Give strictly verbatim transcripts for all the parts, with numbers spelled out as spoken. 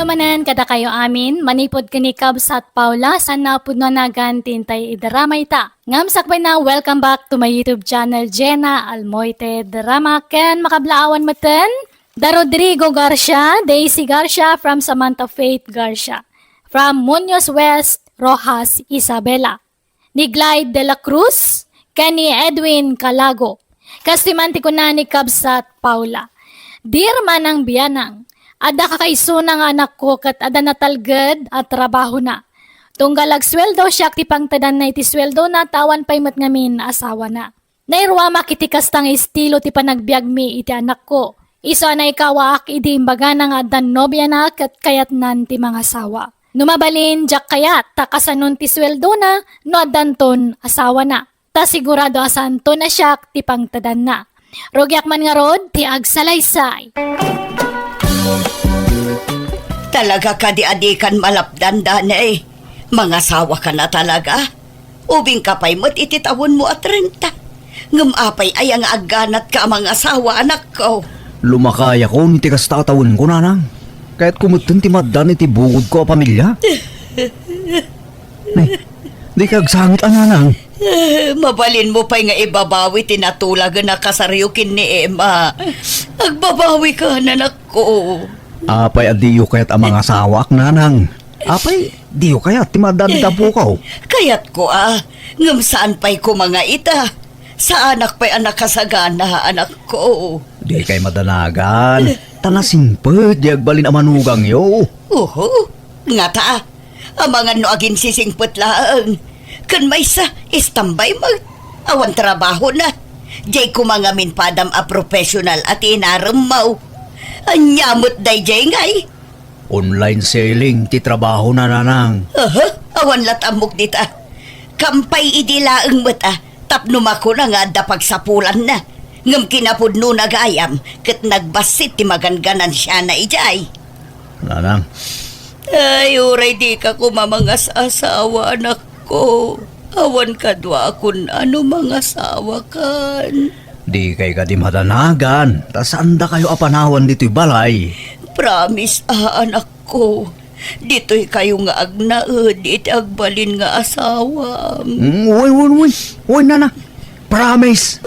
Manen kadakayo amin, manipud ken ni Kabsat Paula, saan a pudno a nagan ti intay idrama ita. Ngem sakbayna, welcome back to my YouTube channel, Jena Almoite Drama, ken makablaawan metten da Rodrigo Garcia, Daisy Garcia, from Samantha Faith Garcia, from Muñoz West, Roxas Isabela, ni Glyde de la Cruz, ken ni Edwin Calago. Kastoy man ti kuna ni Kabsat Paula, "Dear Manang Bianang, adda kakaisuna nga anakko ket adda natalged a trabahona. Tunggal agsueldo, siak ti pangtedanna iti sueldona, ta awan pay met ngamin asawana. Nairuamak iti kasta nga estilo ti panagbiagmi iti anakko. Isu a naikawaak idi imbagana nga addan nobiana ket kayatnan ti mangasawa. No mabalin, diak kayat ta kasanon ti sueldona no addanton asawana. Ta sigurado a saanton a siak ti pangtedanna. Rugiak man ngarud ti agsalaysay." Talaga kadi a dikan malapdan, Danay? Mangasawa ka na talaga? Ubing ka pay met iti tawenmo a trenta. Ngem apay aya nga agganatka a mangasawa, anakko? Lumakayakon iti kasta a tawenko, nanang. Kayatko metten ti maaddan iti bukodko a pamilia. Nay, dika agsangit a, nanang. Eh, mabalinmo pay nga ibabawi ti natulagen a kasaryo ken ni Emma. Agbabawika, anakko. Apay a diyo kayat a mangasawaak, nanang? Apay, diyo kayat ti maaddan iti apokaw? Kayatko a, ngem saan pay koma nga ita. Saanak pay a nakasagana, anakko. Dikay madanagan. Ta nasingpet diay agbalin a manugangyo. Oho, ngata, amangan no aginsisingpet laeng. Ken maysa, istambay met. Awan trabahona. Diay koma ngamin padam a professional a ti inaremmo. Ania met daydiay ngay? Online selling ti trabahona, nanang. Aha, awan lat' ammok dita. Kampay idi laeng met a, tapno makuna nga adda pagsapulanna. Ngem kinapudnona gayam, ket nagbassit ti maganganansiana idiay. Nanang. Ay, uray dika koma mangas-asawa, anakko. Awan kadua a kun-an no mangasawakan. Dikay kadi madanagan, ta saandakayo a panawan ditoy balay. Promise a, anakko. Ditoykayo nga agnaed iti agbalin nga asawam. Mm, wen, wen, wen. Wen, nana. Promise.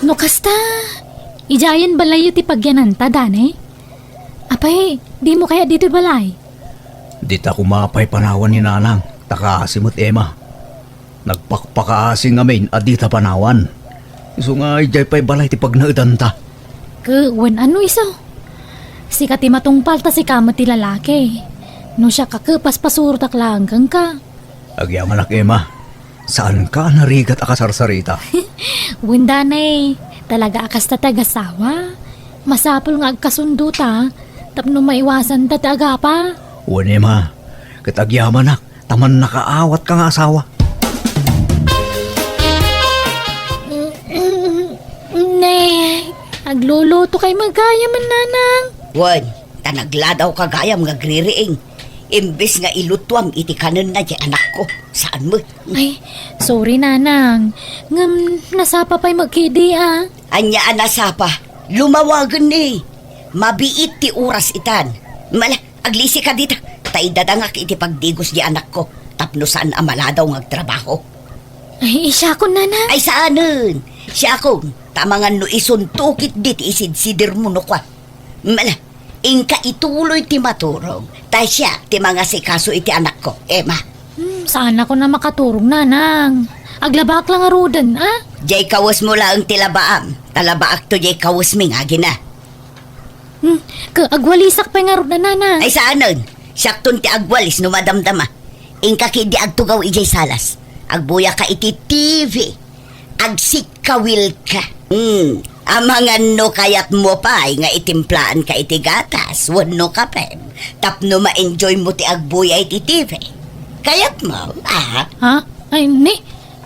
No kasta, idiayen balayyo ti pagyananta, Danay? Apay, dimo kayat ditoy balay? Dita koma pay panawan ni Nanang, ta kaasi met, Emma. Nagpakpakaasi ngamin a dita panawan. Isu nga idiay pay balay ti pagnaedanta. Ket wen, ano isu? Sika ti matungpal ta sika met ti lalaki. No siak a, ket paspasurotak laeng kenka. Agyamanak, Emma. Saanka a narigat a kasarsarita. Wen, Danay, talaga a kasta ti agasawa. Masapul nga agkasundo ta, tapno maiwasan ta ti agapa. Wen, Emma, ket agyamanak, ta mannakaawat ka nga asawa. Ne, agluluto kay magayam, Nanang. Wen, ta nagladaw ka gayam nga agririing. Imbes nga ilutuam iti kanenna diay anakko, saan met? Ay, sorry, Nanang. Ngem nasapa pay met ketdi, a. Ania a nasapa? Lumawagen ni. Mabiit ti oras itan. Mala, aglisi ka dita. Ta idadangak iti pagdigos diay anakko. Tapno saan a maladaw nga agtrabaho. Ay, siakon, Nanang. Ay, saanen. Siakon. Ta amangan no isunto ketdi ti isidsidirmo no kua. Mala, inka ituloy ti maturog, ta siak ti mangasikaso iti anakko, Emma. Hmm, saanakon a makaturog, Nanang. Aglabaak la ngaruden, a? Diay kawesmo laeng ti labaam, ta labaakto diay kawesmi nga agina. Hmm, ket agwalisak pay ngarud, Nanang. Ay, saanen. Siakton ti agwalis no madamdama. Inka ketdi agtugaw idiay salas. Agbuyaka iti T V. Agsikkawilka. Hmm, amangan no kayatmo pay nga itimplaan ka iti gatas wenno kapem tapno ma-enjoy mo ti agbuya iti T V. Kayatmo, a? Ha? Ay, ni,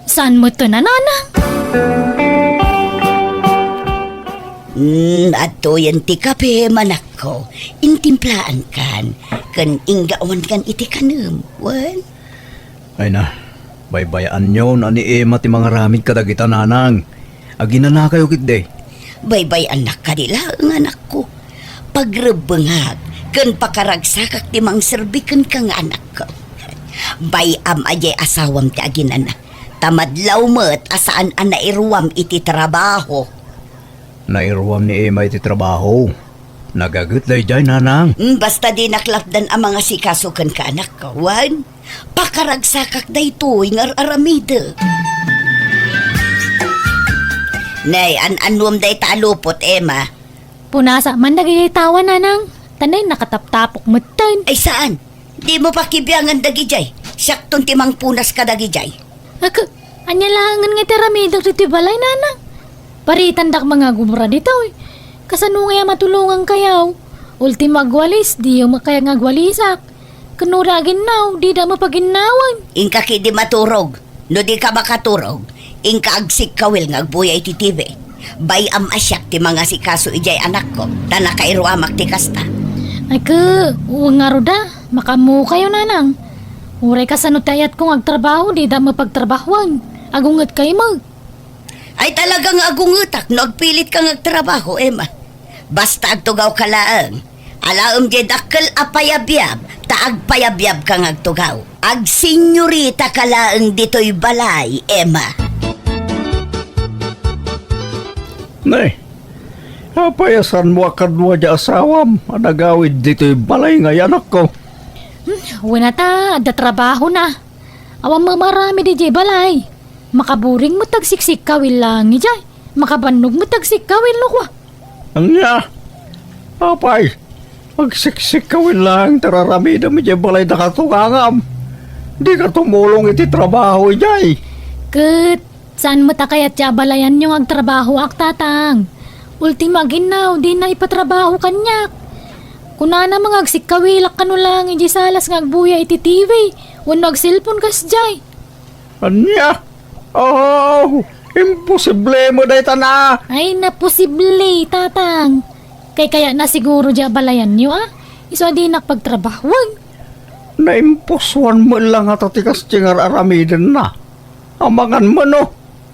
saan met ti nanang? Hmm, adtoyen ti kape, manakko. Intimplaankan, ken inggawankan iti kanem, wen? Ay na, baybay-anyo no ni Emma ti mangaramid kadagita, nanang. Aginanakayo ketdi. Baybay-annak kadi laeng, anakko. Pagrebbengak ken pakaragsakak ti mangserbi kenka nga anakko. Bay-am a diay asawam ti aginana. Ta madlaw met a saan a nairuam iti trabaho. Nairuam ni Emma iti trabaho. Nagaget daydiay, nanang. Mm, basta dinak lapdan a mangasikaso kenka, anakko. Wen, pakaragsakak daytoy nga ar-aramidek. Nay, an-annuem dayta a lupot, Emma? Punasak man dagiti tawa, nanang. Ta nay, nakataptapok metten. Ay, saan? Dimo pakibiangan dagidiay. Siakton ti mangpunas kadagidiay. Ak-, ania laengen nga ti aramidek ditoy balay, nanang? Paritandak mangagubra ditoy. Kasano ngay a matulongankayo? Ultimo agwalis, diyo met kayat nga agwalisak. Ken no di aginnaw, dida met paginnawen. Inka ketdi maturog. No dika makaturog, inka agsikkawil nga agbuya iti T V. Bay-am a siak ti mangasikaso idiay anakko, ta nakairuamak ti kasta. Ay, ke, wen ngarud a, makaammokayo, nanang. Uray kasano ti ayatko nga agtrabaho, dida met pagtrabahoan. Agungetkayo met. Ay, talaga nga agungetak no agpilitka nga agtrabaho, Emma. Basta agtugawka laeng. Alaem diay dakkel a payabyab, ta agpayabyabka nga agtugaw. Agsenyoritaka laeng ditoy balay, Emma. Nay, apay a saanmo a kadua diay asawam a nagawid ditoy balay ngay, anakko? Hmm, wen a ta, adda trabahona. Awan met maaramid idiay balay. Makaburing met agsiksikkawil laeng idiay. Makabannog met agsikkawil no kua. Ania? Apay, agsiksikkawil laeng ti ar-aramidem idiay balay da katugangam. Dika tumulong iti trabaho idiay. Ket saan met a kayat ti abalayanyo nga agtrabahoak, tatang. Ultimo aginnaw, dina ipatrabaho kaniak. Kunana met nga agsikkawilak kano laeng idiay salas nga agbuya iti T V wenno agselpon kasdiay. Ania? Oh, imposible met dayta na. Ay, naposible, tatang. Kay kayatna siguro diay abalayanyo, a? Isu a dinak pagtrabahoen. Naimposuan met la ngata ti kasdiay nga ar-aramidenna. Amangan met no,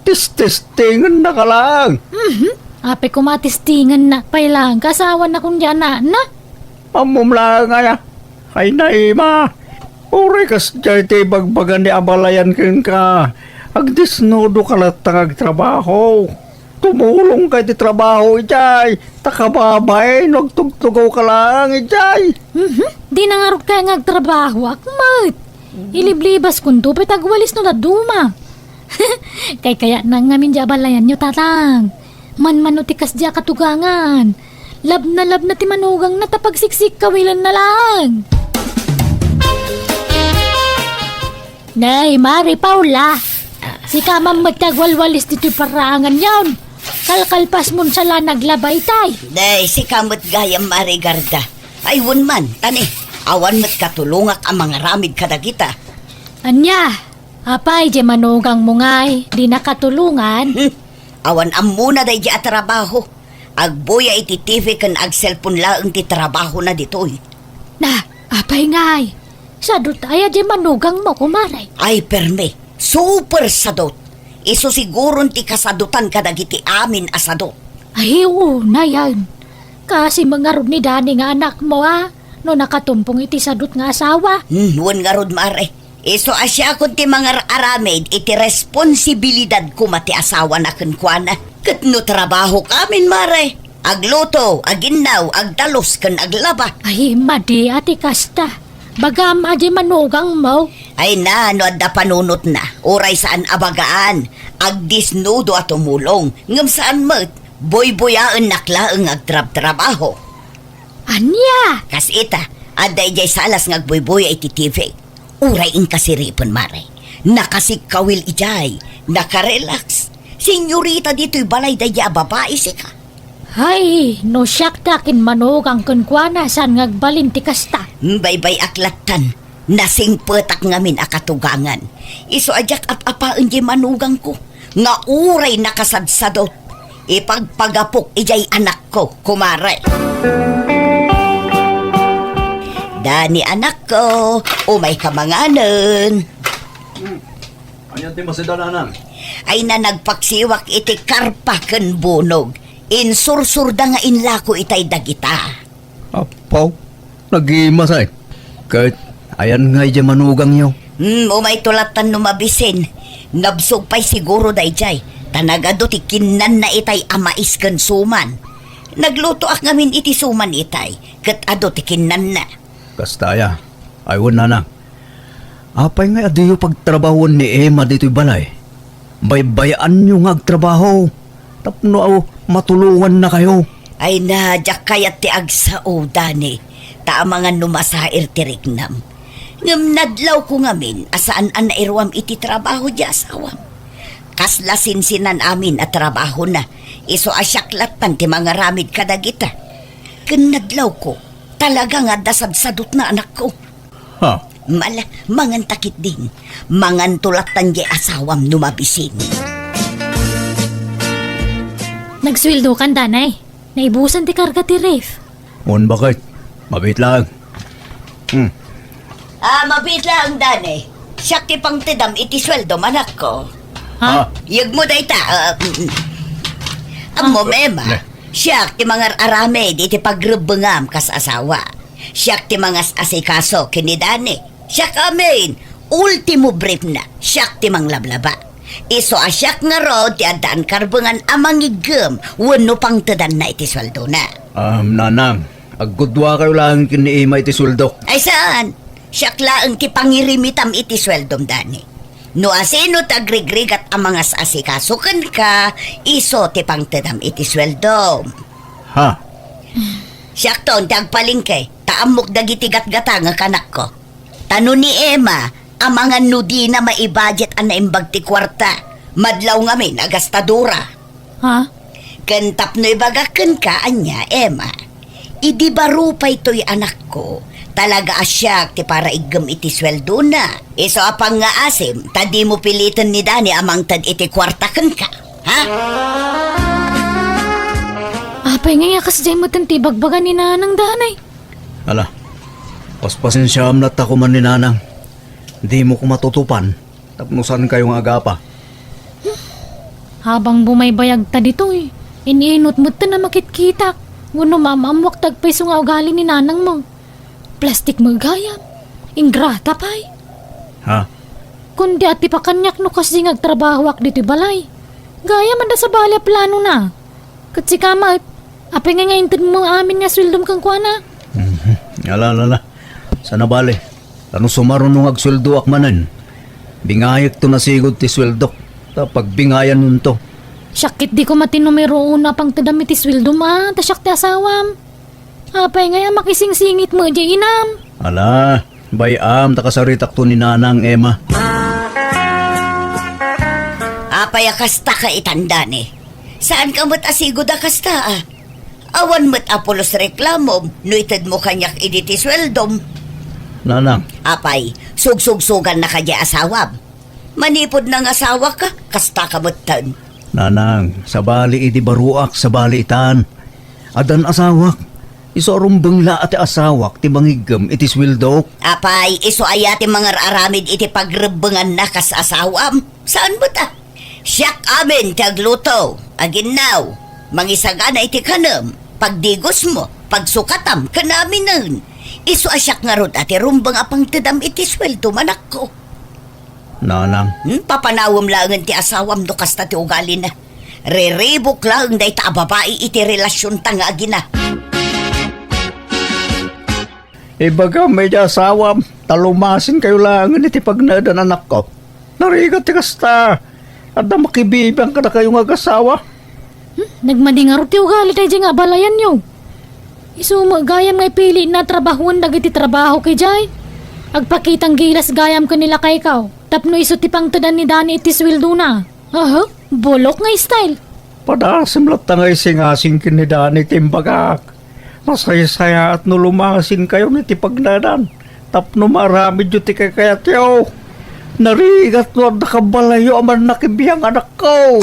testestengennaka laeng. Mhm. Apay koma testingennak pay laeng, kasawanakon diay anakna? Ammom laeng aya. Ay, Naima, uray kasdiay ti ibagbaga ni abalayan kenka, agdesnudoka latta nga agtrabaho. Tumulongka iti trabaho idiay, ta kababain no agtugtugawka laeng idiay. Mhm. Dina ngarud kayat nga agtrabahoak met. Iliblibaskonto pay ti agwalis no dadduma. Kay kayatna ngamin diay abalayanyo, tatang. Manmano ti kasdiay a katugangan. Labnalabna ti manugangna ta pagsiksikawilenna laeng. Nay, Mari Paula, sika man met ti agwalwalis ditoy parraanganyon. Kalkalpasmon sa la naglaba itay. Nay, sika met gayam, Mari Garda. Ay, wen man, ta ni, awan met katulongak a mangaramid kadagita. Ania? Apay, diay manugangmo ngay, dina katulongan? Hmm. Awan ammona daydiay a trabaho. Agbuya iti T V ken agselpon laeng ti trabahona ditoy. Na, apay ngay? Sadot aya diay manugangmo, kumare? Ay, permi. Super sadot. Isu siguron ti kasadotan kadagiti amin a sadot. Ay, unay, a. Kaasi met ngarud ni Dani nga anakmo, a, no nakatumpong iti sadot nga asawa. Hmm, wen ngarud, mare. Isu a siakon ti mangar-aramid iti responsibilidad koma ti asawana kenkuana. Ket no trabahok amin, mare, agluto, aginnaw, agdalus, ken aglaba. Ay, madi a ti kasta. Bagam a diay manugangmo. Ay na, no adda panunotna, uray saan a bagaan, agdesnudo a tumulong, ngem saan met, buybuyaennak laeng nga agtrabtrabaho. Ania? Kas ita, adda idiay salas nga agbuybuya iti T V. Uray inka siripen, mare. Nakasikkawil idiay, nakarelax. Senyorita ditoy balay daydiay a babai sika. Hay, no siak ti akinmanugang kenkuana, saan nga agbalin ti kasta? Baybay-ak lattan. Nasingpetak ngamin a katugangan. Isu a diak ap-apaen diay manugangko nga uray nakasadsadot. Ipagpagapok idiay anakko, kumare. Dani, anakko, umayka manganen. Ania ti masida, nanang? Ay na, nagpaksiwak iti karpa ken bunog. Insursurda nga inlako itay dagita. Apaw, nagimas ay. Ket ayan nga idiay manugangyo? Hmm, umayto lattan no mabisin. Nabsog pay siguro daydiay. Ta nagadu ti kinnanna itay a mais ken suman. Naglutoak ngamin iti suman itay, ket adu ti kinnanna. Kasta aya. Ay wen, nanang. Apay ngay a diyo pagtrabahoen ni Emma ditoy balay? Baybay-anyo nga agtrabaho tapno, aw, matulongannakayo. Ay na, diak kayat ti agsao, Dani, ta amangan no masair ti riknam. Ngem nadlawko ngamin a saan a nairuam iti trabaho diay asawam. Kasla sinsinan amin a trabahona, isu a siak lattan ti mangaramid kadagita. Ken nadlawko, talaga nga adda sadsadutna, anakko. Ha? Mala, manganta ketdin. Manganto lattan diay asawam no mabisin. Nagsueldokan, Danay. Naibusan ti karga ti ref. Wen, baket. Mabiit laeng. Hmm. Ah, mabiit laeng, Danay. Siak ti pangtedam iti sueldom, anakko. Ha? Ah. Yegmo dayta. Ah, mm, mm. Ammo, Emma. Ne. Siak ti mangar-aramid iti pagrebbengam kas asawa. Siak ti mangas-asikaso ken ni Dani. Siak amin. Ultimo briefna, siak ti manglablaba. Isu a siak ngarud ti addaan karbengan a mangiggem wenno pangtedanna iti sueldona. Am, nanang, aggudduakayo laeng ken ni Emma iti sueldok. Ay saan? Siak laeng ti pangirimitam iti sueldom, Dani. No asino ti agrigrigat a mangas-asikaso kenka, isu ti pangtedam iti sueldom. Ha? Siakton ti agpalengke, ta ammok dagiti gatgatangek, anakko. Ta no ni Emma, amangan no dina maibajet a naimbag ti kuarta, madlaw ngamin a gastadora. Ha? Ken tapno ibagak kenka, ania, Emma, idi baro pay toy anakko, talaga a siak ti paraiggem iti sueldona. Isu a pangngaasim, ta dimo piliten ni Dani a mangted iti kuarta kenka. Ha? Apay ngay a kasdiay metten ti ibagbaga ni Nanang, Danay? Ala, paspasensiaam latta koma ni Nanang. Dimo koma tutupan tapno saankayo nga agapa. Habang bumaybayagta ditoy, in-inut metten a makitkitak wenno maam-ammoak ti agpayso nga ugali ni nanangmo. Plastik met gayam. Ingrata pay. Ha? Kundi, ati pa kaniak no kasdi nga agtrabahoak ditoy balay. Gayam adda sabali a planona. Ket sika met, apay ngay nga intedmo amin nga sueldom kenkuana? Mhm. Ala, ala, ala. Saan a bale. Ta no sumaruno nga agsueldoak manen, bingayekto nasigud ti sueldok, ta pagbingayannonto. Siak ketdi koma ti numero uno a pangtedam iti sueldom a, ta siak ti asawam. Apay ngay a makisingsingit met diay inam? Ala, bay-am ta kasaritakto ni Nanang, Emma. Apay a kasta ka itan, Dani? Saanka met a sigud a kasta, a? Awan met a pulos reklamom no itedmo kaniak idi ti sueldom. Nanang. Apay, sugsugsugannaka diay asawam. Manipud nangasawaka, kastaka metten. Nanang, sabali idi baroak, sabali itan. Addan asawak. Isu a rumbeng la a ti asawak ti mangiggem iti sueldok. Apay, isu aya ti mangar-aramid iti pagrebbenganna kas asawam? Saan met a? Siak amin ti agluto, aginnaw, mangisagana iti kanem, pagdigosmo, pagsukatam, ken aminen. Isu a siak ngarud a ti rumbeng a pangtedam iti sueldom, anakko. Nanang. Hmm, papanawem laengen ti asawam no kasta ti ugalina. Riribuk laeng dayta a babai iti relasionta nga agina. Ibagam iti asawam, ta lumasinkayo laengen iti pagnaedan, anakko. Narigat ti kasta, adda makibibiang kadakayo nga agasawa. Hmm, nagmadi ngarud ti ugali daydiay nga abalayanyo. Isu met gayam nga ipilina a trabahoen dagiti trabaho idiay. Agpakitang gilas gayam ken ni lakaykaw, tapno isu ti pangtedan ni Dani iti sueldona. Aha, bulok nga style. Padasem latta nga isingasing ken ni Dani ti imbagak. Masaysayaat no lumasinkayon iti pagnaedan tapno maaramidyo ti kaykayatyo. Narigat no adda kabalayyo a mannakibiang, anakko.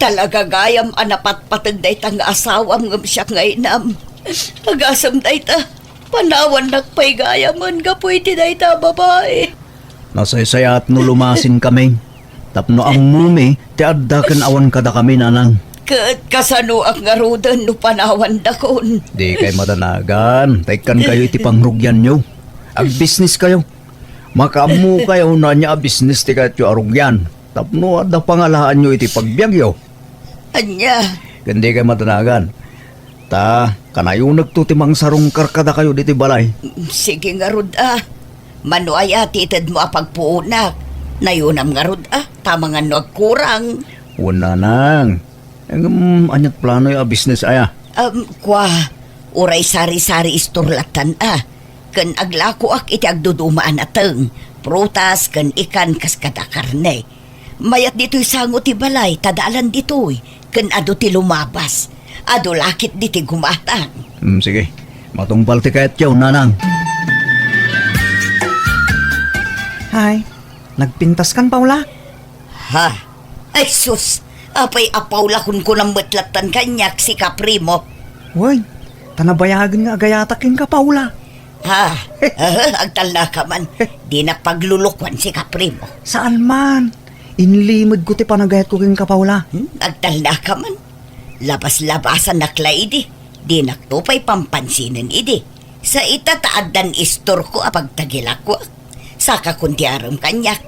Talaga gayam a napatpateg dayta nga asawam ngem siak nga inam. Agasem dayta, panawannak pay gayamen gapu iti dayta a babai. Nasaysayaat no lumasinkami, tapno ammomi ti adda ken awan kadakami, nanang. Ket kasanoak ngaruden no panawandakon? Dikay madanagan, ta ikkankayo iti pangrugianyo. Agbisniskayo. Makaammokayo no ania a bisnis ti kayatyo a rugian, tapno adda pangalaanyo iti pagbiagyo. Ania? Ken dikay madanagan. Ta, kanayonekto ti mangsarungkar kadakayo ditoy balay. Sige ngarud a. Mano aya ti itedmo a pagpuonak? Nayonam ngarud a, ta mangan no agkurang. Wen, nanang. Ngem, ania't planoyo a bisnes aya? Um, kua, uray sari-sari istor lattan a. Ken aglakoak iti agduduma a nateng, prutas ken ikan kas kada karne. Mayat ditoy sango ti balay, ta daalan ditoy, ken adu ti lumabas. Adu lakit ditoy gumatang. Hmm, sige. Matungpal ti kayatyo, nanang. Hay, nagpintaskan, Paula? Ha? Ay sus! Apay a Paula kunkunam met lattan kaniak, sika, Primo? Wen, ta nabayagen nga agayatak kenka, Paula. Ha? Aha, agtalnaka man. Dinak paglulukuan, sika, Primo. Saan man. Inlimedko ti panagayatko kenka, Paula. Hmm? Agtalnaka man. Labas-labasanak la idi. Dinakto pay pampansinen idi. Sa ita ta addan istorko a pagtagilakoak. Sakakon ti arem kaniak.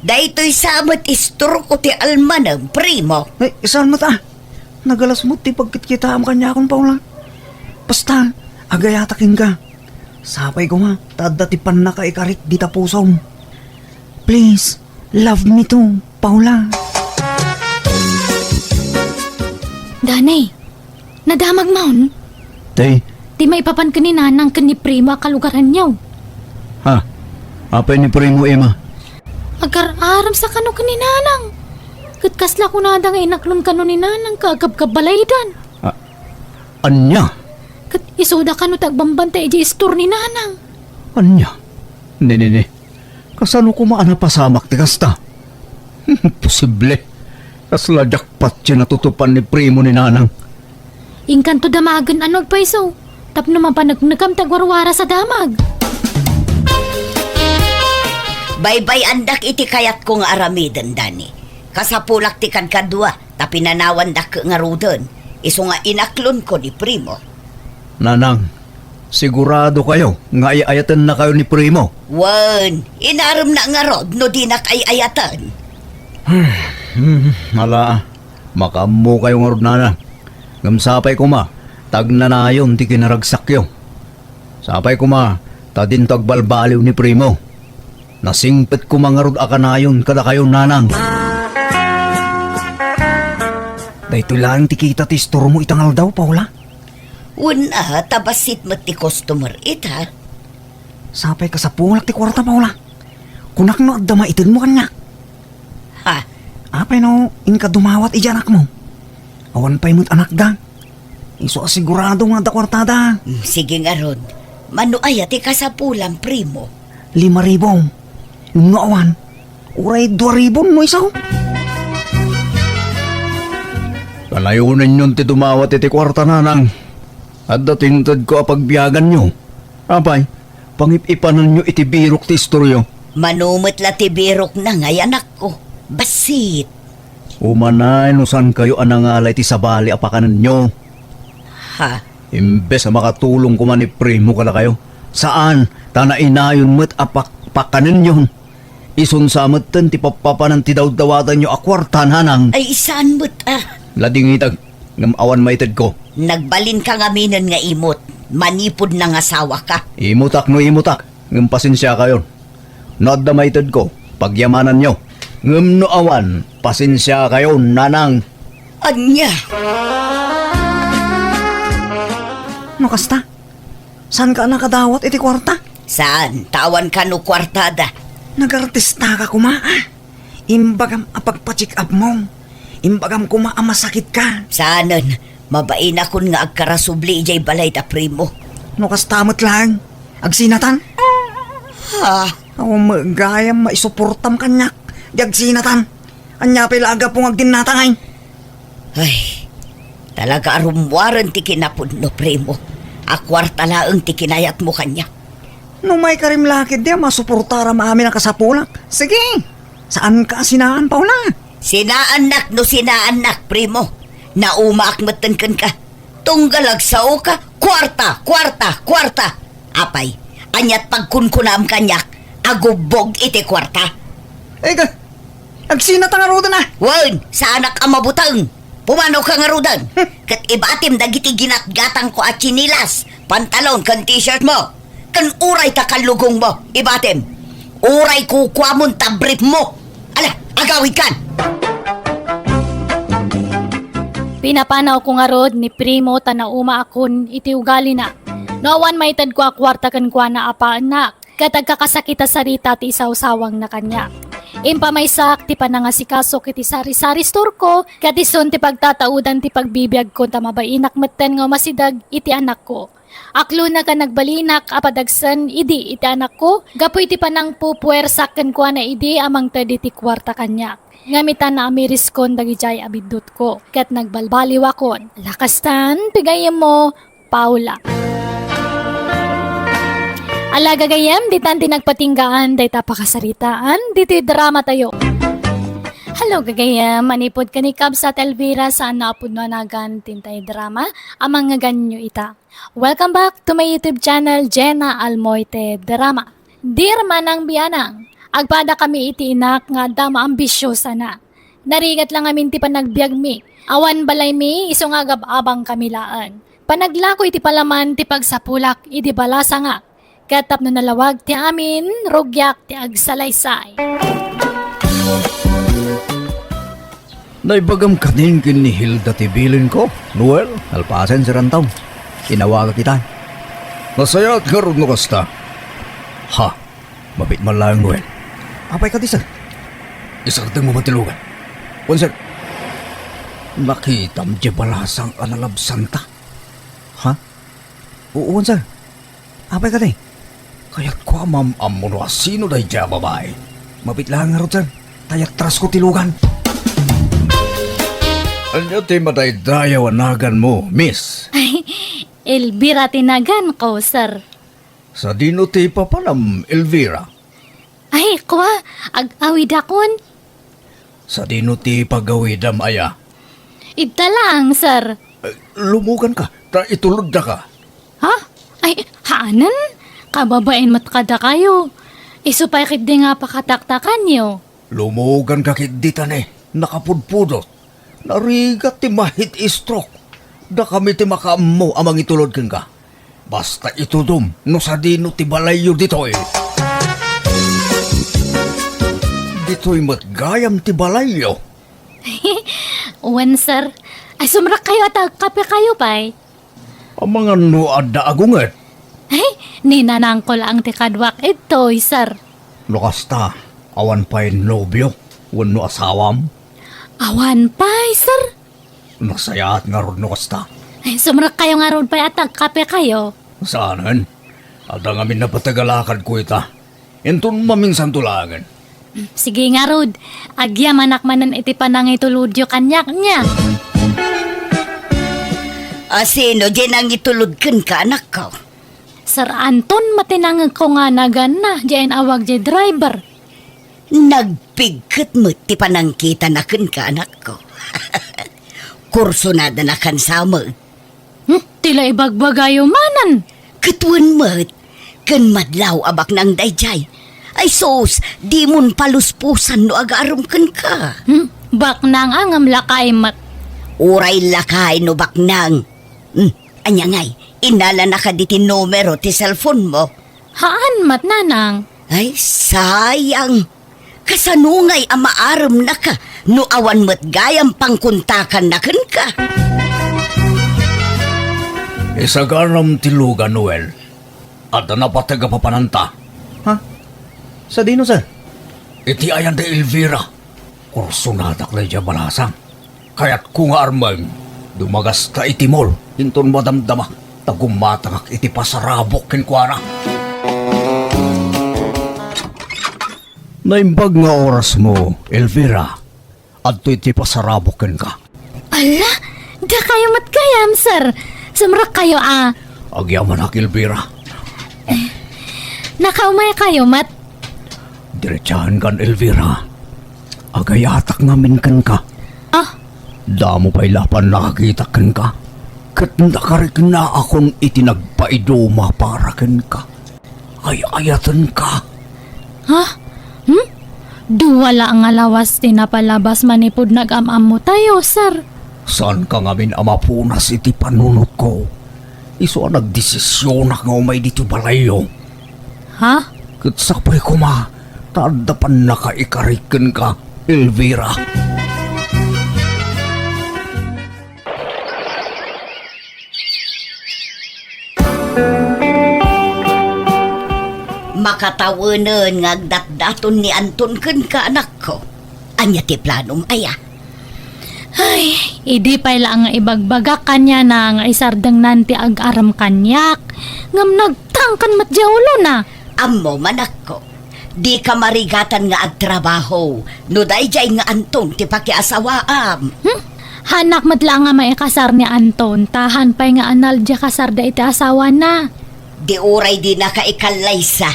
Daytoy sa met istorko ti almanem, Primo. Ay, saan met a? Nagalas met ti pagkitkitaam kaniakon, Paula. Basta, agayatak kenka. Sapay koma, ta adda ti pannakaikarik dita pusom. Please, love me too, Paula. Danay, nadamagmon? Tay? Ti maipapan ken ni Nanang ken ni Primo a kalugaranyo. Ha? Apay ni Primo, Ima? Agar-arem sa kano ken ni Nanang. Ket kasla kunada nga inaklon kano ni Nanang ket agkabkabalaydan. A-, ania? Ket isuda kano ti agbambantay idiay istor ni Nanang. Ania? Ni, ni, ni. Kasano koma a napasamak ti kasta? Imposible. Kasla jackpot ti natutupan ni Primo ni Nanang. Inkanto damagen a no agpayso, tapno mapaneknekam ti agwarwaras a damag. Baybay-andak iti kayatko nga aramiden, Dani. Kasapulak ti kadkadua, ta pinanawandak ngaruden, isu nga inaklonko ni Primo. Nanang, sigurado kayo nga ay-ayatennakayo ni Primo? Wen, inaremna ngarud no dinak ay-ayaten. Hmm, ala, makaammo kayo ngarud, Nanang. Ngem sapay koma, ta agnanayon ti kinaragsakyo. Sapay koma, ta dinto agbalbaliw ni Primo. Nasingpet koma ngarud a kanayon kadakayo, Nanang. Daytoy laeng ti kita ti istormo ita nga aldaw, Paula. Wen a, ta bassit met ti customer ita. Sapay kasapulak ti kuarta, Paula. Kunak no adda maitedmo kaniak. Ha? Apay no inka dumawat idiay anakmo? Awan pay met anakda. Isu a sigurado nga adda kuartada. Mm, sige ngarud. Mano aya ti kasapulan, Primo? Lima ribu. No awan, uray dua ribu no isu. Kanayonenyon ti dumawat iti kuarta, Nanang. Adda ti intedko a pagbiaganyo. Apay, pangip-ipananyo iti birok ti istoryo. Mano met la ti birokna ngay anakko. Bassit. Umanay no saankayo a nangala iti sabali a pakanenyo. Ha? Imbes a makatulong koma ni Primo kadakayo, saan, ta nainayon met a pak-, pakanenyon. Isun sa metten ti pappapanan ti dawdawatanyo a kuarta, Nanang. Ay, saan met a? Ladingitag, ngem awan maitedko. Nagbalinka ngaminen nga imot. Manipud nangasawaka. Imutak no imutak, ngem pasensiakayon. No adda maitedko, pagyamananyo. Ngem no awan, pasensiakayon, Nanang. Ania? No kasta, saanka a nakadawat iti kuarta? Saan, ta awan kano kuartada. Nagartistaka koma, ah. Imbagam a pagpa-check-upmo. Imbagam koma a masakitka. Saanen, mabainakon nga agkarasubli idiay balay da Primo. No kasta met laeng, agsinatan? Ha? Awan met gayam maisuportam kaniak, di agsinatan. Ania pay la a gapu nga agdinnatangay? Ay, talaga a rummuaren ti kinapudno, Primo. A kuarta laeng ti kinayatmo kaniak. No maikarim la ketdi a masuportaram amin a kasapulak, sige, saanka a sinaan, Paula. Sinaannak no sinaannak, primo. Naumaak metten kenka. Tunggal agsaoka, kuarta, kuarta, kuarta. Apay, ania't pagkunkunam kaniak? Agubbog iti kuarta? Ay, ka, agsinata ngaruden a. Wen, saanak a mabuteng. Pumanoka ngaruden. Hmm. Ket ibatim dagiti ginatgatangko a tsinilas, pantalon, ken t-shirt mo. Ken uray ta kallugongmo, ibatim. Uray kukuamon ta briefmo. Ala, agawidkan! Pinapanawko ngarud ni Primo ta naumaakon iti ugalina. No awan maitedko a kuarta kenkuana a paennak, ket agkakasakit a sarita ti isawsawangna kaniak. Impamaysak ti panangasikaso iti sari-sari store-ko, ket isun ti pagtataudan ti pagbibiagko ta mabainak metten nga umasideg iti anakko. Aklonek a nagbalinak a padagsen idi iti anakko, gapu iti panangpupuersak kenkuana idi a mangted iti kuarta kaniak. Ngem ita, naamiriskon dagidiay a biddutko, ket nagbalbaliwakon. Lakastan, pigayemmo, Paula. Ala, gagayyem, ditan ti nagpatinggaan dayta pakasaritaan ditoy dramatayo. Hello, gagayyem, manipud ken ni Kabsat Elvira, saan a pudno a nagan ti intay drama a mangngeganyo ita. Welcome back to my YouTube channel, Jenna Almoite Drama. Dear manang bianang, agpadakami iti inak nga adda maambisiosana. Narigat la ngamin ti panagbiagmi. Awan balaymi, isu nga agab-abangkami laeng. Panaglako iti palaman ti pagsapulak idi balasangak. Ket tapno nalawag ti amin, rugiak ti agsalaysay. Naibagam kanin ken ni Hilda ti bilinko, Noel, nalpasen, Sir Anton. Inawagak ita. Nasayaat ngarud no kasta. Ha, mabit man laeng, Noel. Apay kadi, sir? Isardengmo man ti lugan. Wen, sir. Nakitam diay balasang a nalabsanta? Ha? Oo, wen, sir. Apay kadi? Kayatko a maam-ammo no asino daydiay a babai. Mabit laeng ngarud, sir, ta yatrasko ti lugan. Ania ti madaydayaw a naganmo, miss? Ay, Elvira ti naganko, sir. Sadino ti papanam, Elvira? Ay, kua, ag-awidakon. Sadino ti pag-awidam, aya? Ita laeng, sir. Eh, lumuganka, ta ituloddaka. Ha? Ay, haanen? Kababain met kadakayo. Isu pay ketdi nga pakataktakanyo. Lumuganka ketdi ta ne, nakapudpudot. Narigat ti ma-heat stroke. Dakami ti makaammo a mangitulod kenka. Basta itudom no sadino ti balayyo ditoy. Ditoy met gayam ti balayyo. Wen, sir. Ay, sumrekkayo a ta agkapekayo pay. Amangan no adda agunget? Ay, ni nanangko laeng ti kaduak ditoy, sir. No kasta, awan pay nobio wenno asawam? Awan pay, sir. Nasayaat ngarud no kasta. Ay, sumrekkayo ngarud pay a ta agkapekayo. Saanen? Adda ngamin napateg a lakadko ita. Inton maminsanto laengen. Sige ngarud, agyamanak manen iti panangitulodyo kaniak, nia. Asino diay nangitulod kenka, anakko? Sir Anton, matinangegko nga naganna diay inawag diay driver. Nagpigket met ti panangkitana kenka, anakko. Kursunadana kansamek. Hmm, ti la ibagbagayo manen. Ket wen met, ken madlaw a baknang daydiay. Ay sus, dimon paluspusan no agarem kenka. Hmm, baknang a ngem lakay met. Uray lakay no baknang. Hmm, ania ngay, innalanaka diti numero ti cellphone mo? Haan met, nanang. Ay, sayang. Kasano ngay a maaremnaka no awan met gayam pangkontakanna kenka? Isaganam ti lugan, Noel. Adda napateg a papananta. Ha? Sadino, sir? Iti ayan da Elvira. Kursunadak daydiay a balasang. Kayatko nga armen, dumagasta iti mall, inton madamdama, ta gummatangak iti pasarabok kenkuana. Naimbag nga orasmo, Elvira. Adtoy ti pasarabok kenka. Ala, dakayo met gayam, sir. Sumrekkayo a. Agyamanak, Elvira. Nakaumaykayo met? Diretsahankan, Elvira. Agayatak ngamin kenka. Ah? Damo pay la pannakakitak kenka. Ket nakariknaakon iti nagpaiduma para kenka. Ay-ayatenka. Ha? Hmm? Dua la nga lawas ti napalabas manipud nag-am-ammotayo, sir. Saanka ngamin a mapunas iti panunotko. Isu a nagdesisionak nga umay ditoy balayyo. Ha? Ket sapay koma, ta adda pannakaikarik kenka, Elvira. Makatawenen nga agdatdaton ni Anton kenka, anakko. Ania ti planom, aya? Ay, idi pay la nga ibagbagak kaniana nga isardengnan ti ag-arem kaniak, ngem nagtangken met diay ulona. Ammom, anakko, dika marigatan nga agtrabaho no daydiay nga Anton ti pakiasawaam. Hmm? Haanak met la nga maikasar ni Anton, ta haan pay nga anal diay kasarda iti asawana. Di uray dinaka ikallaysa,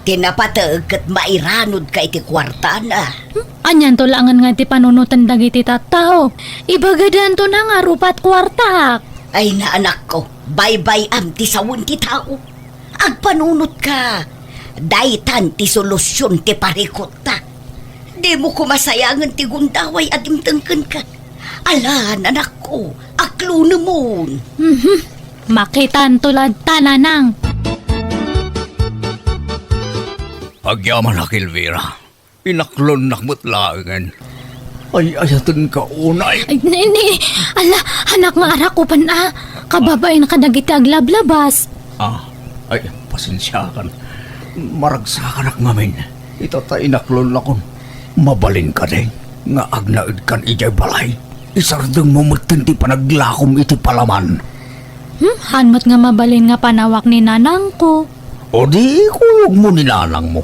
ti napateg ket mairanodka iti kuartana. Hmm? Anianto laengen nga ti panunoten dagiti tattao? Ibagadanto na nga rupat kuartaak. Ay, naanakko, baybay-am ti sawen ti tao. Agpanunotka. Daytan ti solusion ti parikutta. Dimo koma sayangen ti gundaway a dimteng kenka. Ala, nanakko, aklonemon. Mhm. Makitanto latta, nanang. Agyamanak, Elvira. Inaklonnak met laengen. Ay-ayatenka unay. Ay, ni, ni, ala, anak nga arakupan a. Kababain kadagiti aglablabas. Ah, ay, pasensiakan. Maragsakanak ngamin. Ita ta inaklonnakon. Mabalin kadi nga agnaedkan idiay balay? Isardengmo metten ti panaglakom iti palaman. Hmm, haan met nga mabalin nga panawak ni nanangko. O di, ikuyogmo ni nanangmo.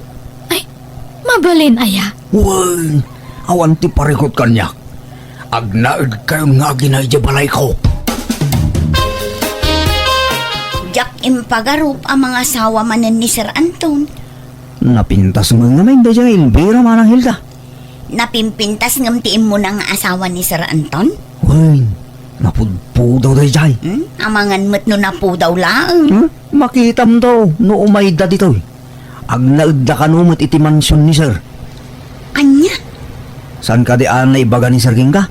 Ay, mabalin aya? Wen, awan ti parikut kaniak. Agnaedkayon nga agina idiay balayko. Diak impagarup a mangasawa manen ni Sir Anton. Napintas ngamin daydiay nga Elvira, Manang Hilda. Napimpintas ngem ti immuna nga asawa ni Sir Anton? Wen, napudpudaw daydiay. Hmm? Amangan met no napudaw laeng. Hmm? Makitamto no umayda ditoy. Agnaedda kano met iti mansion ni Sir. Ania? Saan kadi a naibaga ni Sir kenka?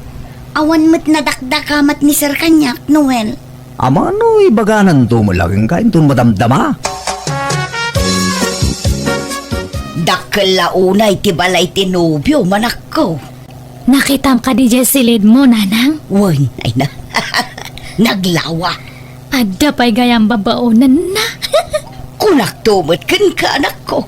Awan met nadakdakamat ni Sir kaniak, Noel. Amangan no ibagananto met la kenka inton madamdama. Dakkel la unay ti balay ti nobio, manakko. Nakitam kadi diay silidmo, nanang? Wen, ay na. Naglawa. Adda pay gayam babaonenna. Kunakto met kenka, anakko.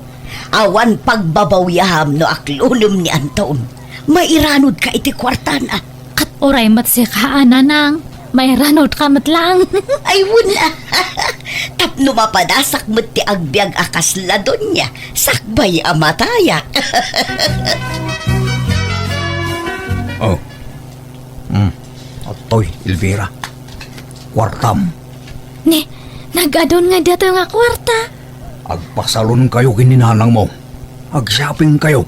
Awan pagbabawiam no aklonem ni Anton. Mairanodka iti kuartana. Ket uray met sika a, nanang, mairanodka met laeng. Ay, wen a. Tapno mapadasak met ti agbiag a kasla donia, sakbay a matayak. Oh. Hmm. Adtoy, Elvira. Kuartam. Ni, nag-adun nga datoy nga kuarta. Agpasalonkayo ken ni nanangmo. Ag-shoppingkayo.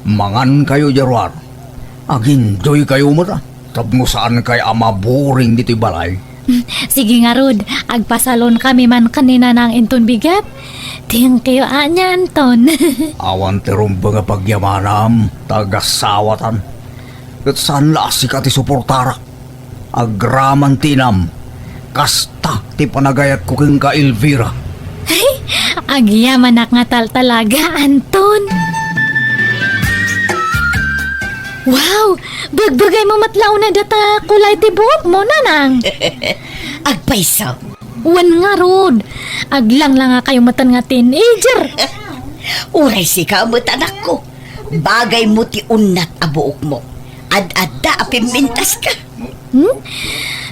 Mangankayo diay ruar. Ag-enjoykayo met, a. Tapno saankayo a maburing ditoy balay. Hmm, sige ngarud, agpasalonkami man ken ni nanang inton bigat. Thank you, ania, Anton. Awan ti rumbeng a pagyamanam, ta agasawatan. Ket saan la a sika ti suportarak. Agraman ti inam. Kasta ti panagayatko kenka, Elvira. Ay, agyamanak nga taltalaga, Anton. Wow! Bagbagaymo met la unay data kulay ti buokmo, nanang. Agpayso. Wen ngarud, aglanglangakayo metten nga teenager. Uray sika met, anakko. Bagaymo ti unnat a buokmo. Ad-adda a pimmintaska. Hmm?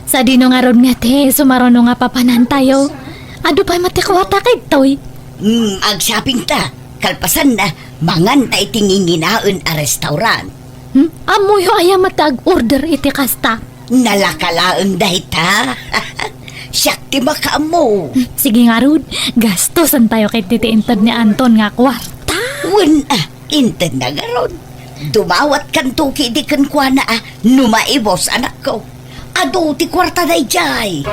Sadino ngarud nga ti sumaruno nga papanantayo? Adu pay met ti kuarta daytoy. Hmm, ag-shoppingta. Kalpasanna, manganta iti nginginaen a restaurant. Hmm? Ammoyo aya met ti ag-order iti kasta? Nalaka laeng dayta. Siak ti makaammo. Sige ngarud, gastusentayo ketdi ti inted ni Anton nga kuarta. Wen, ah, intedna ngarud. Dumawatkanto ketdi kenkuana, ah, no maibus, anakko. Adu ti kuarta daydiay.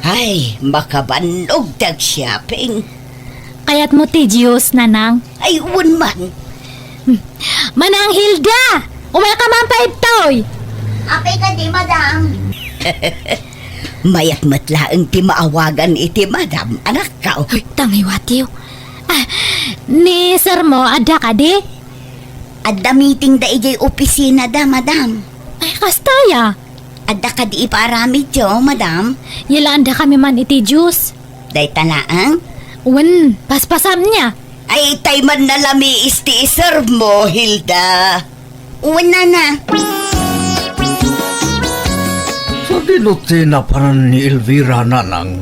Ay, makabannog ti ag-shopping. Kayatmo ti juice, Nanang? Ay, wen man. Manang Hilda! Umayka man pay ditoy! Apay kadi, madam? Mayat met laeng ti maawagan iti madam, anakko. Uy, tangiwatiw. Ah, ni sirmo, adda kadi? Adda meeting da idiay opisinada, madam. Ay, kasta aya? Adda kadi ipaaramidyo, madam? Yalaandakami man iti juice. Dayta laeng? Wen, paspasam nia. Ay, tay man nalamiis ti isermo, Hilda. Wen, nana. Sadino ti napanan ni Elvira, nanang?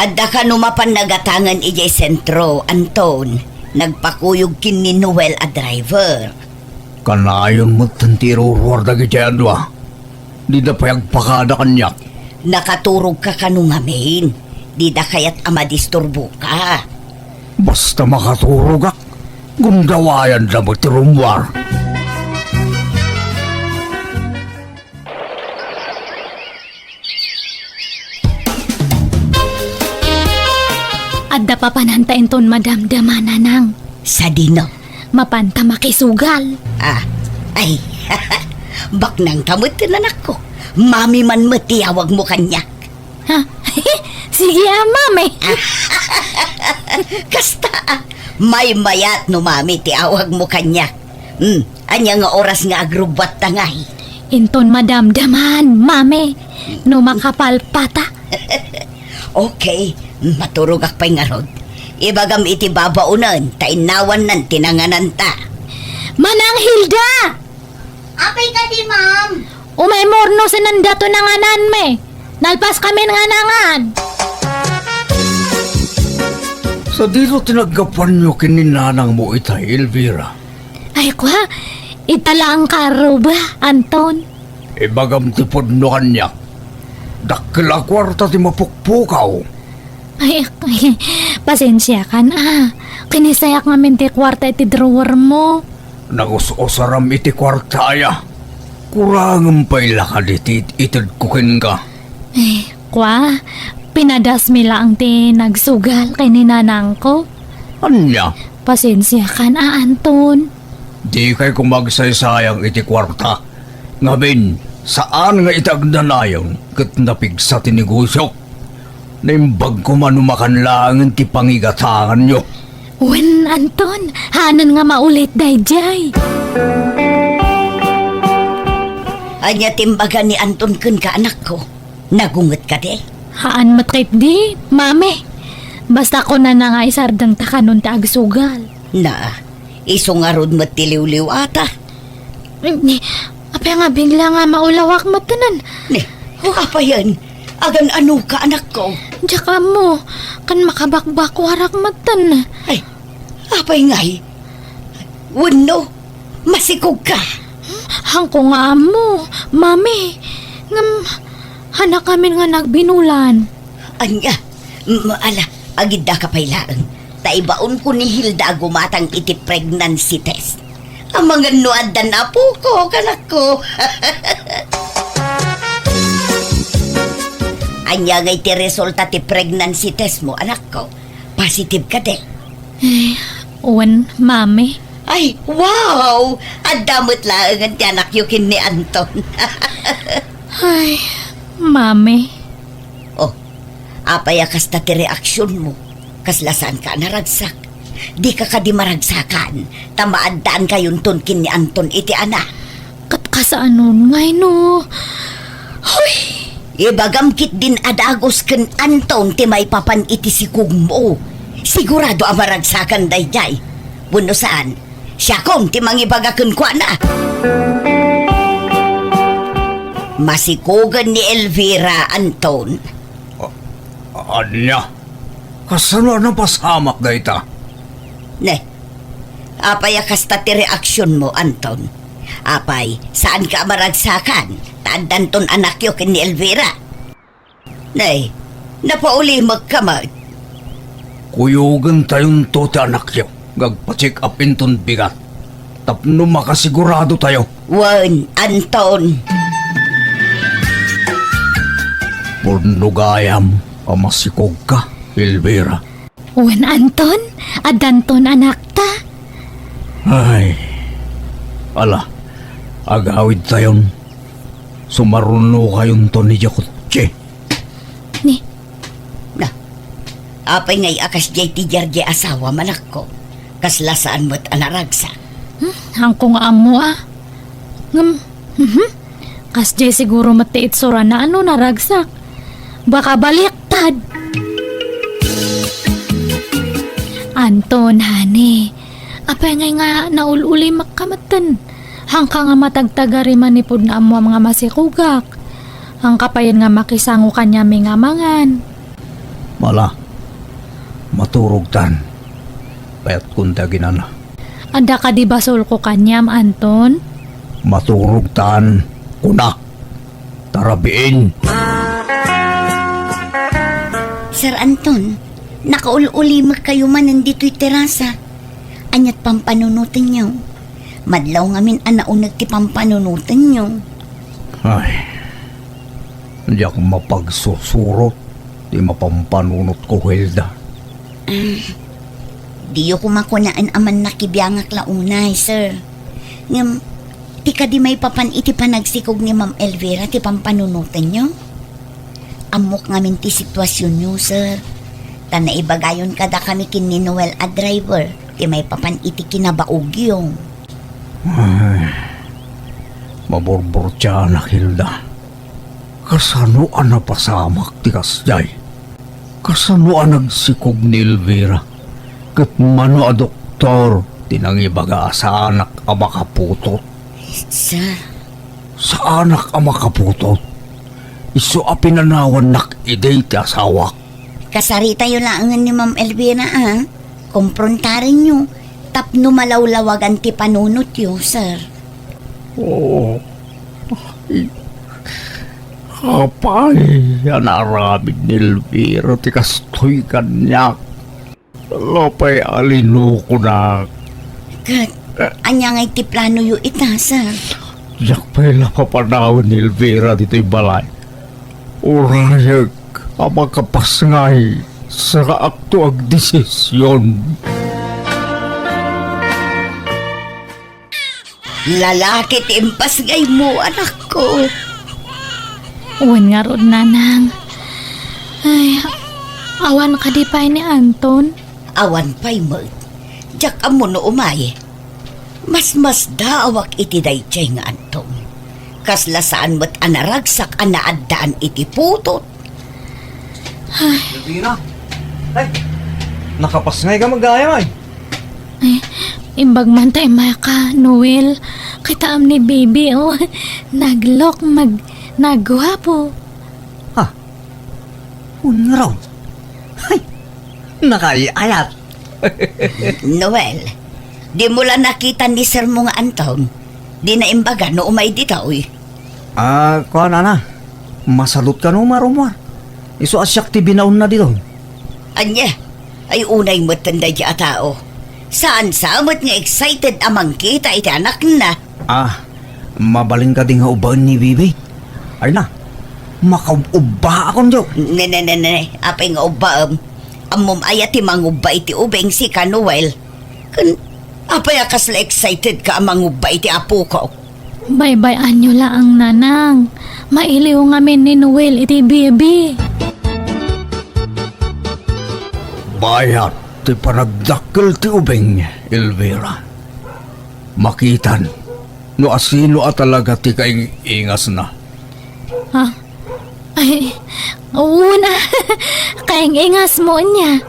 Adda kano mapan nagatangen idiay sentro, Anton. Nagpakuyog ken ni Noel a driver. Kanayon met ti iruruar dagiti adua. Dida pay agpakada kaniak. Nakaturogka kano ngamin? Dida kayat a madisturboka. Basta makaturogak, gundawayanda met ti rummuar. Adda papananta inton madamdama, nanang. Sadino? Mapanta makisugal. Ah, ay, baknangka met, anakko. Mami man met ti awagmo kaniak. Ha? Sige, a, mami. Kasta, ah. Maymayat no mami ti awagmo kaniak. Hmm, ania nga oras nga agrubbuatta ngay? Inton madamdaman, mami. No makapalpata. Okay, maturogak pay ngarud. Ibagam iti babaonen, ta innawannan ti nangananta. Manang Hilda! Apay kadi, ma'am? Umay murno sinanda to nangananmi. Nalpaskamin nga nangan. Sadino ti naggapuanyo ken ni nanangmo itay, Elvira? Ay, kua, ita laeng karuba, Anton. Ibagam ti pudno kaniak. Dakkel a kuarta ti mapukpukaw. Ay, pasensiakan, a. Kinisayak ngamin ti kuarta iti drawer mo. Nagus-usaram iti kuarta aya. Kurangem pay la kadi ti it-itedko kenka. Eh, kua, pinadasmi laeng ti nagsugal ken ni nanangko. Ania? Pasensiakan, a, Anton. Dikay koma agsaysayang iti kuarta. Ngamin, saan nga iti agnanayon ket napigsa ti negosyok. Naimbag koma no makan laengen ti pangigatanganyo. Wen, Anton, haanna nga maulit daydiay. Ania ti imbaga ni Anton kenka, anakko? Nagunget kadi? Haan met ketdi, mami. Basta kunana nga isardengta kanon ti agsugal. Na, isu ngarud met ti liwliwata. Ni, apay nga bigla nga maulawak metten? Ni, apayen? Agan-anoka, anakko? Diak ammo, ken makabakbakuarak metten. Ay, apay ngay? Wenno, masikogka? Haanko nga ammo, mami. Ngem, haannak amin nga nagbinulan. Ania? M-, ala, agiddaka pay laeng. Ta ibaonko ni Hilda a gumatang iti pregnancy test. Amangan no addan apoko, kanakko. Ania ngay ti resulta ti pregnancy test mo, anakko? Positive kadi? Eh, wen, mami. Ay, wow! Adda met laengen ti anakyo ken ni Anton. Ay, mami. Oh, apay a kasta ti reaksionmo? Kasla saanka a naragsak? Dika kadi maragsakan, ta maaddaankayon ton ken ni Anton iti anak. Ket kasaanon ngay no? Hoy! Ibagam ketdin a dagus ken Anton ti maipapan iti sikogmo. Sigurado a maragsakan daydiay. Wenno saan, siakon ti mangibaga kenkuana. Masikogen ni Elvira, Anton. A-, ania? Kasano a napasamak dayta? Ne, apay a kasta ti reaksionmo, Anton? Apay, saanka a maragsakan, ta Addanton anakyo ken ni Elvira. Nay, napaulimekka met. Kuyogentayonto ti anakyo nga agpa-check up inton bigat tapno makasiguradotayo. Wen, Anton. Pudno gayam a masikogka, Elvira. Wen, Anton, addanton anakta. Ay, ala, agawidtayon. Sumarunokayonton idiay kotse. Ni? Na, apay ngay a kasdiay ti diardiay asawam, anakko? Kasla saan met a naragsak. Hmm, haanko nga ammo, a. Ngem, mhm. Kasdiay siguro met ti itsurana no naragsak. Baka baliktad. Anton, honey, apay ngay nga naul-ulimekka metten? Haanka nga matagtagari manipud nga ammoam nga masikogak. Haanka payen nga makisango kaniami nga mangan. Ala, maturogtan. Payatkon ti aginana. Adda kadi basolko kaniam, Anton? Maturogtan, kunak. Tarabiin. Sir Anton, nakaul-ulimekkayo manen ditoy terasa. Aniat pampanunotenyo? Madlaw ngamin a nauneg ti pampanunotenyo. Ay, diak mapagsusurot ti mapampanunotko, Hilda. Ah, diyo koma kunaen a mannakibiangak la unay, sir. Ngem, ti kadi maipapan iti panagsikog ni Ma'am Elvira ti pampanunotenyo? Ammok ngamin ti situasionyo, sir. Ta naibagayon kadakami ken ni Noel a driver ti maipapan iti kinabaogyo. Ay, maburburtianak, Hilda. Kasano a napasamak ti kasdiay? Kasano a nagsikog ni Elvira? Ket mano a doktor ti nangibaga a saanak a makaputot? Sir. Saanak a makaputot? Isu a pinanawannak idi ti asawak. Kasaritayo laengen ni Ma'am Elvira, a. Komprontarenyo tapno malawlawagan ti panunotyo, sir. Oo. Ay, apay a naaramid ni Elvira ti kastoy kaniak? Apay a linukonak? Ket, ania ngay ti planoyo ita, sir? Diak pay la papanawen ni Elvira ditoy balay. Urayek a makapasngay, sakaakto agdesision. Lalaki ti impasngaymo, anakko. Wen ngarud, nanang. Ay, awan kadi pay ni Anton? Awan pay met. Diak ammo no umay. Masmasdaawak iti daydiay nga Anton. Kasla saan met a naragsak a naaddaan iti putot. Ay. Elvira! Ay! Nakapasngay ka met gayam, ay! Ay, imbag man ta immay ka, Noel. Kitaem ni Bibi, oh. Naglook, mag-, nagguapo. Ha? Unraw? Ay! Nakaay-ayat! Noel, dimo la nakita ni sir mo nga Anton? Dina imbaga no umay ditoy? Ah, kuan, ana. Masalot kano, Marumar? Isu a siak ti binaonna ditoy. Ania? Ay, unay metten daydi a tao. Saan sa met nga excited a mangkita iti anakna? Ah, mabalin kadi nga ubbaen ni Bibi? Ay na, makaub-ubbaakon, Joe. Ne, ne, ne, ne, apay nga ubbaem? Ammom aya ti mangubba iti ubing, sika, Noel? Ken apay a kasla excited ka a mangubba iti apoko? Baybay-anyo laeng, nanang. Mailiw ngamin ni Noel iti Bibi. Bayat ti panagdakkel ti ubing, Elvira. Makitan no asino a talaga ti kaing-ingasna. Ha? Ay, una. Kaing-ingasmo ania?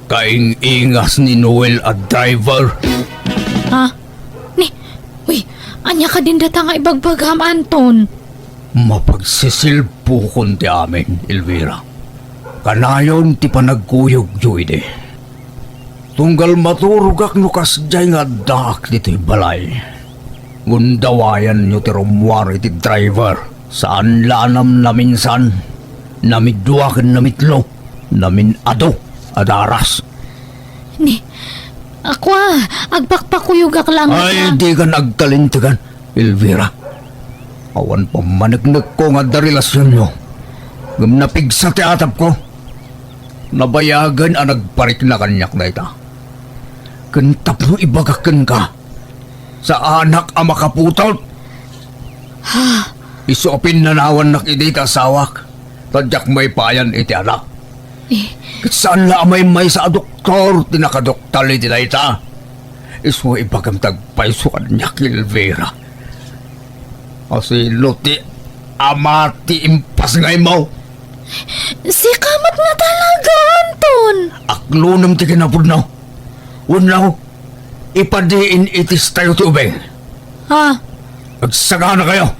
Kaing-ingas ni Noel a driver. Ha? Ni, uy, ania kadin data nga ibagbagam, Anton? Mapagsisilpukon ti amin, Elvira. Kanayon ti panagkuyogyo idi. Tunggal maturogak no kasdiay nga addaak ditoy balay. Gundawayanyo ti rummuar iti driver. Saan la a namnaminsan, namidua ken namitlo, namin-adu a daras. Ni, ako a, agpakpakuyogak laeng. Ay, dika agkalintegan, Elvira. Awan pammaneknekko nga adda relasionyo. Ngem napigsa ti atapko. Nabayagen a nagparikna kaniak dayta. Ken tapno ibagak kenka, saanak a makaputot. Isu a pinnanawannak idi ti asawak, ta diak maipayan iti anak. Eh. Ket saan la a maymaysa a doktor ti nakadoktal iti dayta. Isu a ibagam ti agpayso kaniak, Elvira. Asino ti ama ti impasngaymo? Sika met nga talaga, Anton. Aklonem ti kinapudno. Wenno, ipa-D N A test tayo ti ubing. Ha? Agsaganakayo.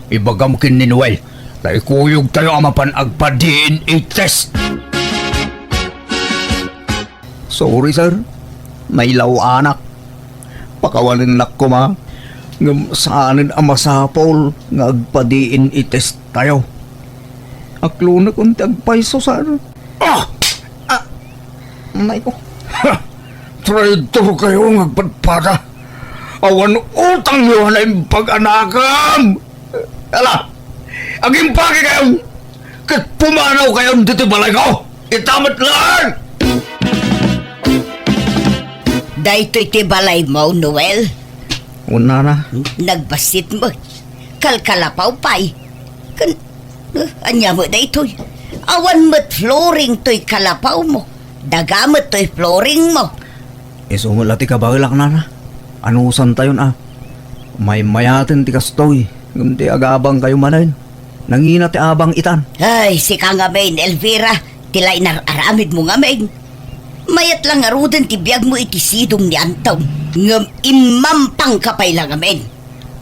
Ibagam ken ni Noel, ta ikuyog tayo a mapan agpa-D N A test. Sorry, sir. Nailaw-anak. Pakawanennak koma, ngem saanen a masapul nga agpa-D N A test tayo. Aklonekon ti agpayso, sir. Ah! Ah! Nay ko. Ha! Traitor kayo nga agpadpada. Awan utangyo a naimbag a nakam! Ala! Agimpake kayo! Ket pumanaw kayo ditoy balayko! Ita met laeng! Daytoy ti balaymo, Noel? Wen, nana. Nagbassit met. Kalkalapaw pay. Ken, eh, ania met daytoy? Awan met flooring toy kalapawmo. Daga met toy flooringmo. Isu met la ti kabaelak, nana. Anusantayon a. Maymayaten ti kastoy. Ngem ti agabangkayo manen, nangina ti abang itan. Ay, sika ngamin, Elvira, ti la inar-aramidmo ngamin. Mayat la ngaruden ti biagmo iti sidong ni Anton, ngem immampangka pay la ngamin.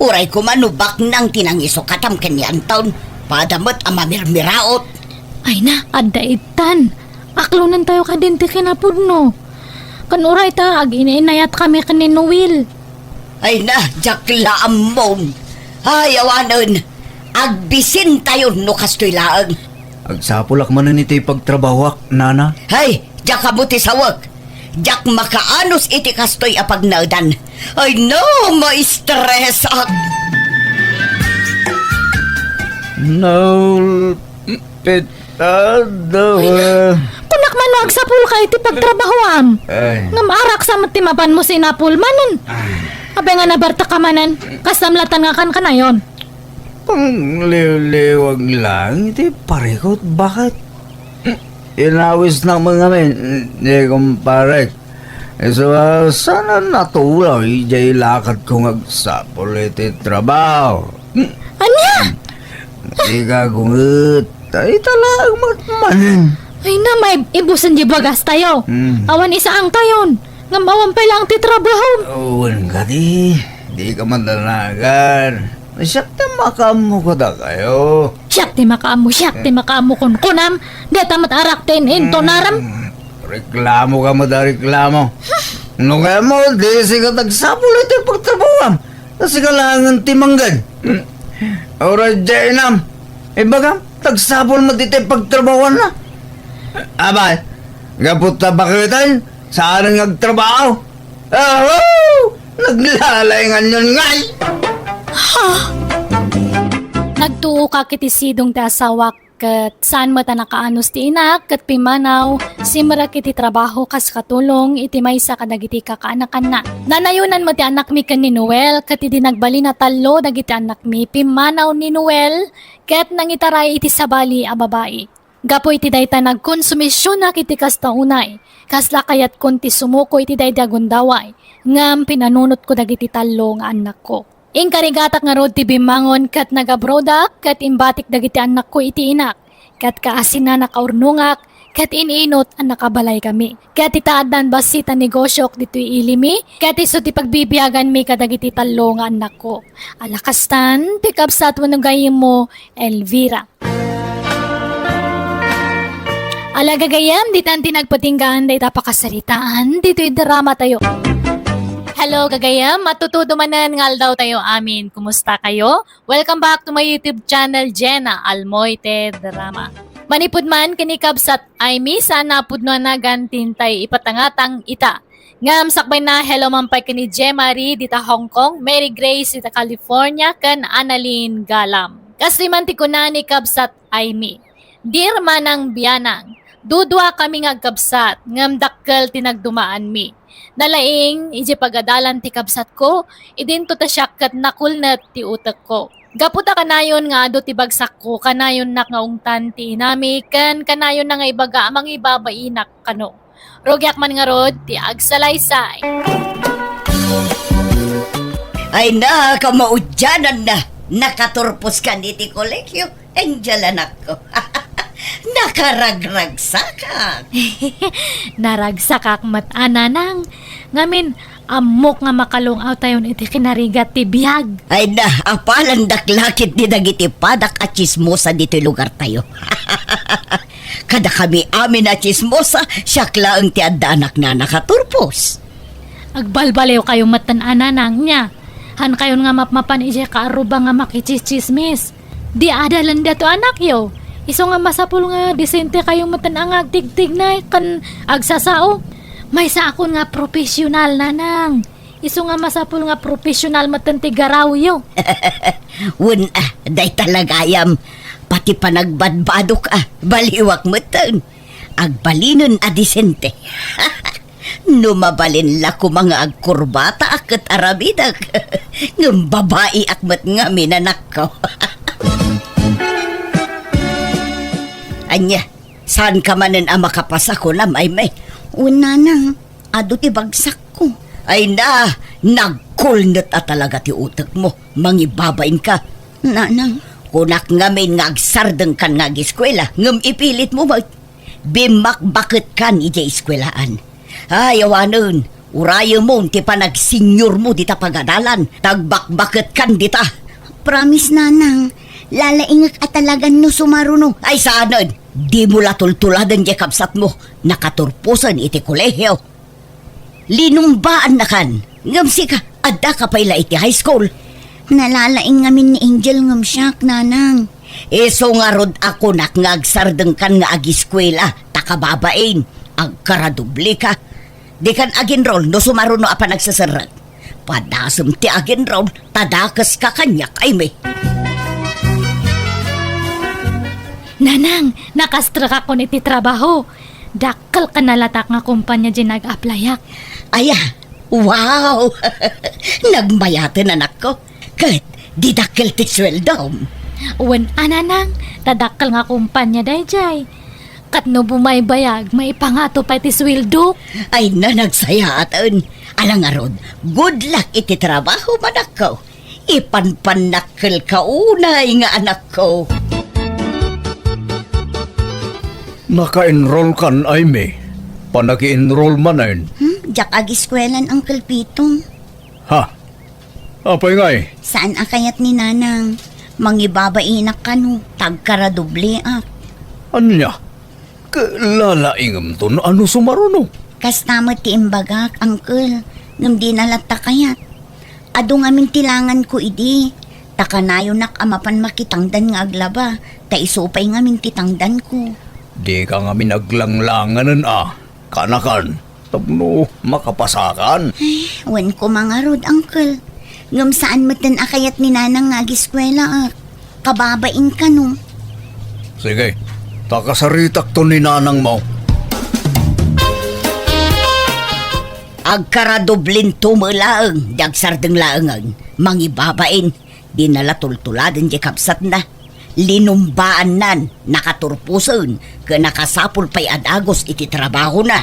Uray koma no baknang ti nangisukatam ken ni Anton, pada met a mamirmiraot. Ay na, adda ittan. Aklonentayo kadin ti kinapudno. Ken uray ta, agin-inayatkami ken ni Noel. Ay na, diak la ammom. Ay, awanen. Agbisintayo no kastoy laeng. Agsapulak manen iti pagtrabahoak, nana. Hay, diak ammo ti sawek. Diak makaanus iti kastoy a pagnaedan. Ay no, ma-stressak. No, pit-, Adawa. Kunak man no agsapulka iti pagtrabahoam. Ay. Ngem arak sa met ti mapanmo sinapul manen. Ay. Apay nga nabartaka manen, kastam latan nga kankanayon. Pangliwliwag lang iti parikot, bakit? Inawisnak met ngamin, ni kumparek. Isu a saan a natulaw idiay lakadko nga agsapul iti trabaho. Ania? Dika gunget. Ay, talaga met manen. Ay na, maibusen di bagastayo. Hmm. Awan isaangtayon. Ngem awan pay laeng ti trabaho. Wen kadi, dika madanagan. Siak ti makaammo kadakayo. Siak ti makaammo, siak ti makaammo kunkunam. Deta met arak ti in-intonaram. Hmm, reklamo ka met a reklamo. No kayatmo, di sika tagsapul iti pagtrabahoam. Ta sika laengen ti mangged. Hmm. Uray diay inam. Ibagam, tagsapul met iti pagtrabahoanna. Abay, gapu ta baketen, saanen nga agtrabaho. Aho! Naglalainganyon ngay! Ha? Nagtuokak iti sidong ti asawak, ket saan met a nakaanus ti inak, ket pimmanaw, simrek iti trabaho kas katulong iti maysa kadagiti kakaanakanna. Nanayonan met ti anakmi ken ni Noel, ket idi nagbalin a tallo dagiti anakmi, pimmanaw ni Noel, ket nangitaray iti sabali a babai. Gapu iti dayta, nagkonsumisionak iti kasta unay. Kasla kayatkon ti sumuko iti daydi a gundaway, ngem pinanunotko dagiti tallo nga annakko. Inkarigatak ngarud ti bimmangon ket nagabrodak ket imbatik dagiti annakko iti inak. Ket kaasinna nakaurnongak ket in-inut a nakabalaykami. Ket ita addan bassit a negosiok ditoy ilimi, ket isu ti pagbibiaganmi kadagiti tallo nga annakko. Ala kastan, ti kabsat wenno gayyemmo, Elvira. Ala gagayyem, ditan ti nagpatinggaan dayta pakasaritaan ditoy drama tayo. Hello, gagayem. Matutudo manen nga aldaw tayo amin. Kumusta kayo? Welcome back to my YouTube channel, Jenna Almoite Drama. Manipud man ken ni Kabsat Aimee, saan napudno a nagan ti intay ipatangatang ita. Ngem sakbay na, hello man pay ken ni Jemari dita Hong Kong, Mary Grace dita California, ken Annalyn Galam. Kastoy man ti kuna ni Kabsat Aimee, "Dear Manang Bianang, dudua kami nga agkabsat, ngem dakkel ti nagdumaanmi. Nalaing, idiay pagadalan ti kabsatko, idinto ta siak ket nakulnet ti utekko. Gapu ta kanayon nga adu ti bagsakko, kanayonnak nga ungtan ti inami, ken kanayonna nga ibaga a mangibabainak kano. Rugiak man ngarud ti agsalaysay." Ay na, kamaudianan na. Nakaturpos kan iti kolegio. Angel, anakko. Nakaragragsakak. Naragsakak met a, nanang. Ngamin, ammok nga makalung-awtayon iti kinarigat ti biag. Ay na, apalandak la ketdi dagiti padak a tsismosa ditoy lugartayo. Kadakami amin a tsismosa, siak laeng ti addaanak a nakaturpos. Agbalbaliwkayo metten a, nanang, nia. Haankayon nga mapmapan idiay kaarruba nga makitsismis. Di adalen daytoy anakyo. Isu nga masapul nga disentekayo metten a nga agtigtignay ken agsasao. Maysaakon nga profesional, nanang. Isu nga masapul nga profesional metten ti garawyo. Wen a, dayta la gayam. Pati panagbadbadok a, baliwak metten. Agbalinen a disente. No mabalin la koma nga agkurbataak ket aramidek, ngem babaiak met ngamin, anakko. Ania, saanka manen a makapasa, kunam, Aimee? Wen, nanang, adu ti bagsakko. Ay na, nagkulnet a talaga ti utekmo. Mangibabainka. Nanang. Kunak ngamin nga agsardengkan nga agiskuela, ngem ipilitmo met. Bimmakbaketkan idiay eskuelaan. Ay, awanen, urayemon ti panagsenyormo dita pagadalan, ta agbakbaketkan dita. Promise, nanang, lalaingek a talagan no sumaruno. Ay, saanen, dimo la tultuladen diay kabsatmo, nakaturposen iti kolegio. Linumbaannakan. Ngem sika, addaka pay la iti high school. Nalalaing ngamin ni Angel ngem siak, nanang. Isu ngarud a kunak nga agsardengkan nga agiskuela, ta kababain, agkaradobleka. Dikan agenrol no sumaruno a panagseserrek. Padasem ti agenrol, ta dakeska kaniak, Aimee. Nanang, nakastrekakon iti trabaho. Dakkel ken nalatak nga kompania diay nag-applyak. Aya, wow! Nagmayaten, anakko. Ket di dakkel ti sueldom. Wen a, nanang, ta dakkel nga kompania daydiay. Ket no bumaybayag, maipangato pay ti sueldok. Ay na, nagsayaaten. Ala ngarud, good luck iti trabaho, anakko. Ipanpannakkelka unay nga anakko. Naka-enroll kan, Aimee? Panagi-enroll manen? Hmm, diak agiskuelan, Uncle Pitong. Ha? Apay ngay? Saan a kayat ni Nanang? Mangibabainak kano, ta agkaradobleak. Ania? Ket lalaingemton a no sumaruno? Kasta met ti imbagak, Uncle, ngem dina latta kayat. Adu ngamin ti langanko idi, ta kanayonak a mapan makitangdan nga aglaba, ta isu pay ngamin ti tangdanko. Dika ngamin aglanglanganen a, kanakan, tapno makapasakan. Ay, wen koma ngarud, Uncle. Ngem saan metten a kayat ni Nanang nga agiskuelaak. Kababain kano. Sige, ta kasaritakto ni nanangmo. Agkaradoblinto met laeng, di agsardeng laengen. Mangibabain, dina la tultuladen di kabsatna. Linumbaannan, nakaturposen, ken nakasapul pay a dagus iti trabahona.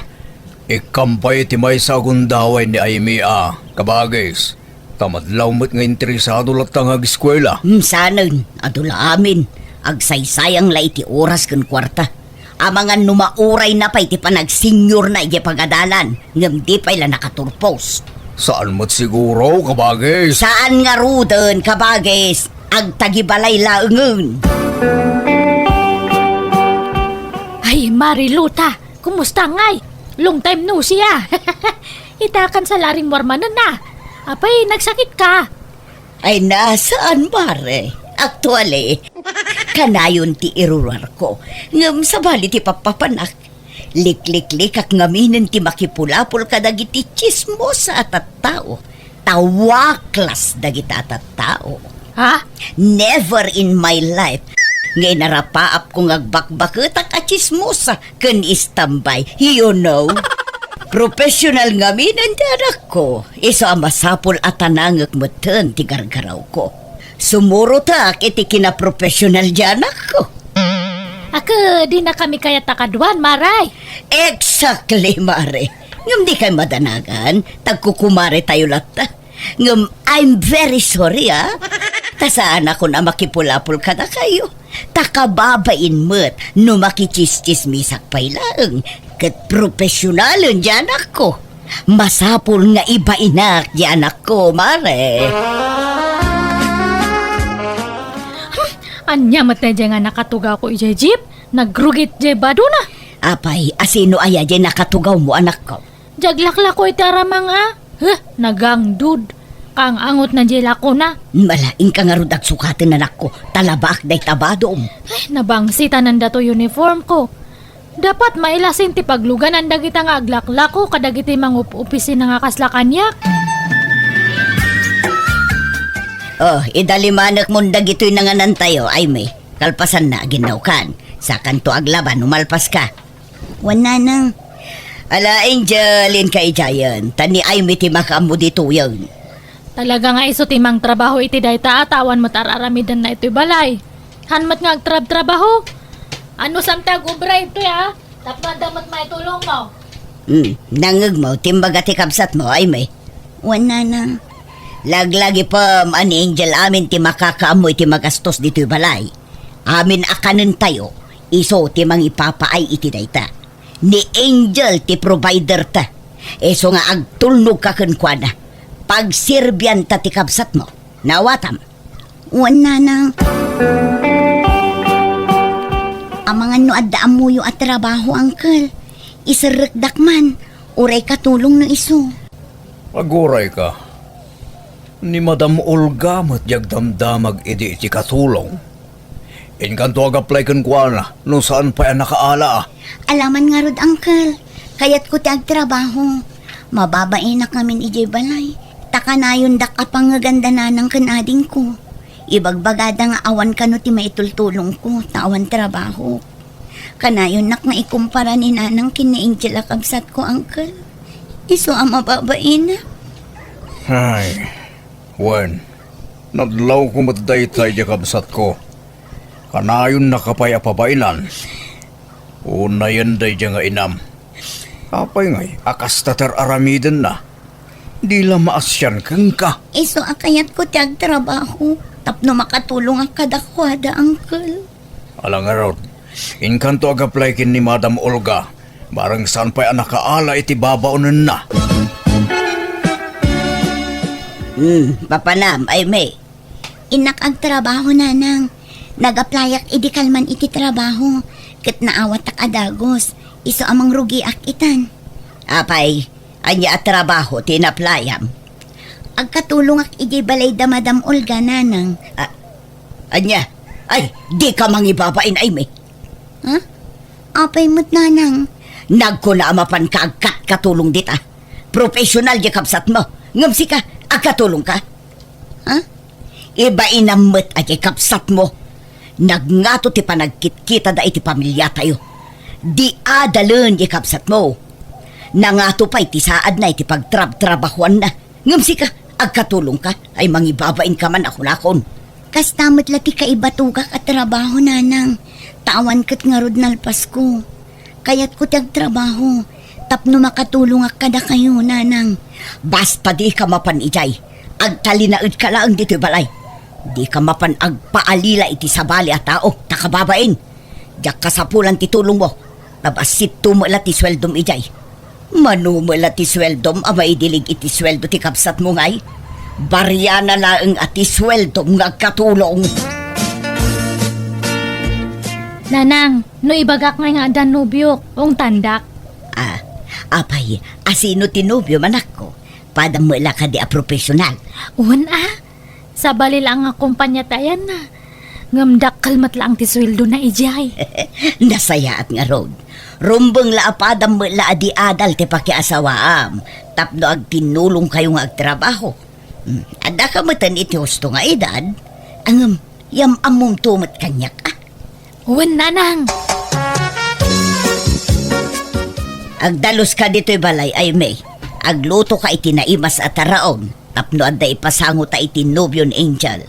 Ikkam pay ti maysa a gundaway ni Aimee a, kabagis. Ta madlaw met nga interesado latta nga agiskuela. Hmm, sanen, adu la amin. Agsaysayang la iti oras ken kuarta. Amangan no maurayna pay ti panagsenyorna idiay pagadalan, ngem di pay la nakaturpos. Saan met siguro, kabagis? Saan ngaruden, kabagis? Agtagibalay laengen. Ay, Mariluta, kumusta ngay? Long time no see, a. Ita kansa la rimmuar manen a. Apay, nagsakit ka? Ay, nasaan, mare? Actually, kanayon ti iruruarko. Ngem sabali ti pappapanak. Likliklikak ngaminen ti makipulapol kadagiti tsismosa a tattao. Ta waklas dagita a tattao. Ha? Never in my life nga inarapaapko nga agbakbaketak a tsismosa ken istambay, you know. Professional ngaminen ti anakko, isu a masapul a tanangek metten ti gargarawko. Sumurotak iti kinaprofessional ti anakko. Ket dinakami kayat a kaduan, mare. Exactly, mare. Ngem dikay madanagan, tagkukumaretayo latta. Ngem I'm very sorry, ah. Ta saanakon a makipulapol kadakayo. Ta kababain met no makitsistsismisak pay laeng. Ket professionalen ti anakko. Masapul nga ibainak ti anakko, mare. Hmm, ania met daydiay nga nakatugawko idiay jeep? Nagrugit diay badona. Apay, asino aya diay nakatugawmo, anakko? Diay aglaklako iti aramang a. Huh, nagangdud. Kang-angot na diay lakona. Malaing ka ngarud agsukaten, anakko. Ta labaak dayta badom. Ay, nabangsitanan dato uniform ko. Dapat mailasin ti pagluganan dagita nga aglaklako kadagiti mangup-opisina nga kasla kaniak. Oh, idalimanekmon dagitoy nanganantayo, Aimee. Kalpasanna, aginnawkan. Sakanto aglaba no malpaska. Wen, nanang. Ala, Angel, inka idiayen. Ta ni Aimee ti makaammo ditoyen. Talaga nga isu ti mangtrabaho iti dayta a ta awan met ar-aramidenna itoy balay. Han met nga agtrabtrabaho. Anusam ti agubra itoy, a? Tapno adda met maitulongmo. Hmm, nangngegmo ti imbaga ti kabsatmo, Aimee? Wen, nanang. Laglagipem a ni Angel amin ti makakaammo iti magastos ditoy balay. Amin a kanentayo, isu ti mangipapaay iti dayta. Ni Angel ti provider ta. Isu nga agtulnog ka kenkuana. Pagserbianta ti kabsatmo. Naawatam? Wen, nanang. Amangan no adda ammoyo a trabaho, uncle. Iserrekdak man. Uray katulong no isu. Aguray ka. Ni Madam Olga met ti agdamdamag idi iti katulong. Inkanto ag-apply kenkuana no saan pay a nakaala a. Alaman ngarud, uncle. Kayatko ti agtrabaho. Mababainak ngamin idiay balay. Ta kanayondak a pangngeganda nanang ken adingko. Ibagbagada nga awan kano ti maitultulongko ta awan trabaho. Kanayonnak nga ikumpara ni nanang ken ni Angel a kabsatko, uncle. Isu a mababainak. Ay, wen, nadlawko met dayta idiay kabsatko. Kanayonnaka pay a pabainan. Unayen daydiay nga inam. Apay ngay a kasta ti ar-aramidenna? Di la maasian kenka. Isu a kayatko ti agtrabaho tapno makatulongak kadakuada, uncle. Ala ngarud, inkanto ag-apply ken ni Madam Olga, bareng saan pay a nakaala iti babaonenna. Hmm, papanam, Aimee? Innak agtrabaho, nanang. Nag-applyak idi kalman iti trabaho, ket naawatak a dagus. Isu a mangrugiak itan. Apay, ania a trabaho ti in-applyam? Agkatulongak idiay balay da Madam Olga, nanang. A-, ania? Ay, dika mangibabain, Aimee. Ha? Apay met, nanang? Nagkuna a mapanka agkatkatulong dita. Professional diay kabsatmo. Ngem sika, agkatulongka? Ha? Ibainam met a diay kabsatmo. Nagngato ti panagkitkitada iti pamiliatayo. Di adalen diay kabsatmo. Nangato pay ti saadna iti pagtrabtrabahoanna. Ngem sika, agkatulongka, ay mangibabainka man a kunakon. Kasta met la ti kaibatogak a trabaho, nanang. Ta awan ket ngarud nalpasko. Kayatko ti agtrabaho tapno makatulongak kadakayo, nanang. Basta dika mapan idiay. Agtalinaedka laeng ditoy balay. Dika mapan agpaalila iti sabali a tao, ta kababain. Diak kasapulan ti tulongmo. Ta bassitto met la ti sueldom idiay. Mano met la ti sueldom a maidilig iti sueldo ti kabsatmo ngay? Bariana laeng a ti sueldom nga agkatulong. Nanang, no ibagak ngay nga addan nobiok, ungtandak. Ah, apay, asino ti nobiom, anakko? Padam met la kadi a professional. Wen a, sabali la nga kumpanya ti ayanna. Ngem dakkel met laeng ti sueldona idiay. Nasayaat ngarud. Rumbeng la a padam met la a di adal ti pakiasawaam tapno agtinnulongkayo nga agtrabaho. Hmm, addaka metten iti husto nga edad. Ngem, yam-ammomto met kaniak, a? Wen, nanang. Agdaluska ditoy balay, Aimee. Aglutoka iti naimas a taraon tapno adda ipasangota iti nobio ni Angel.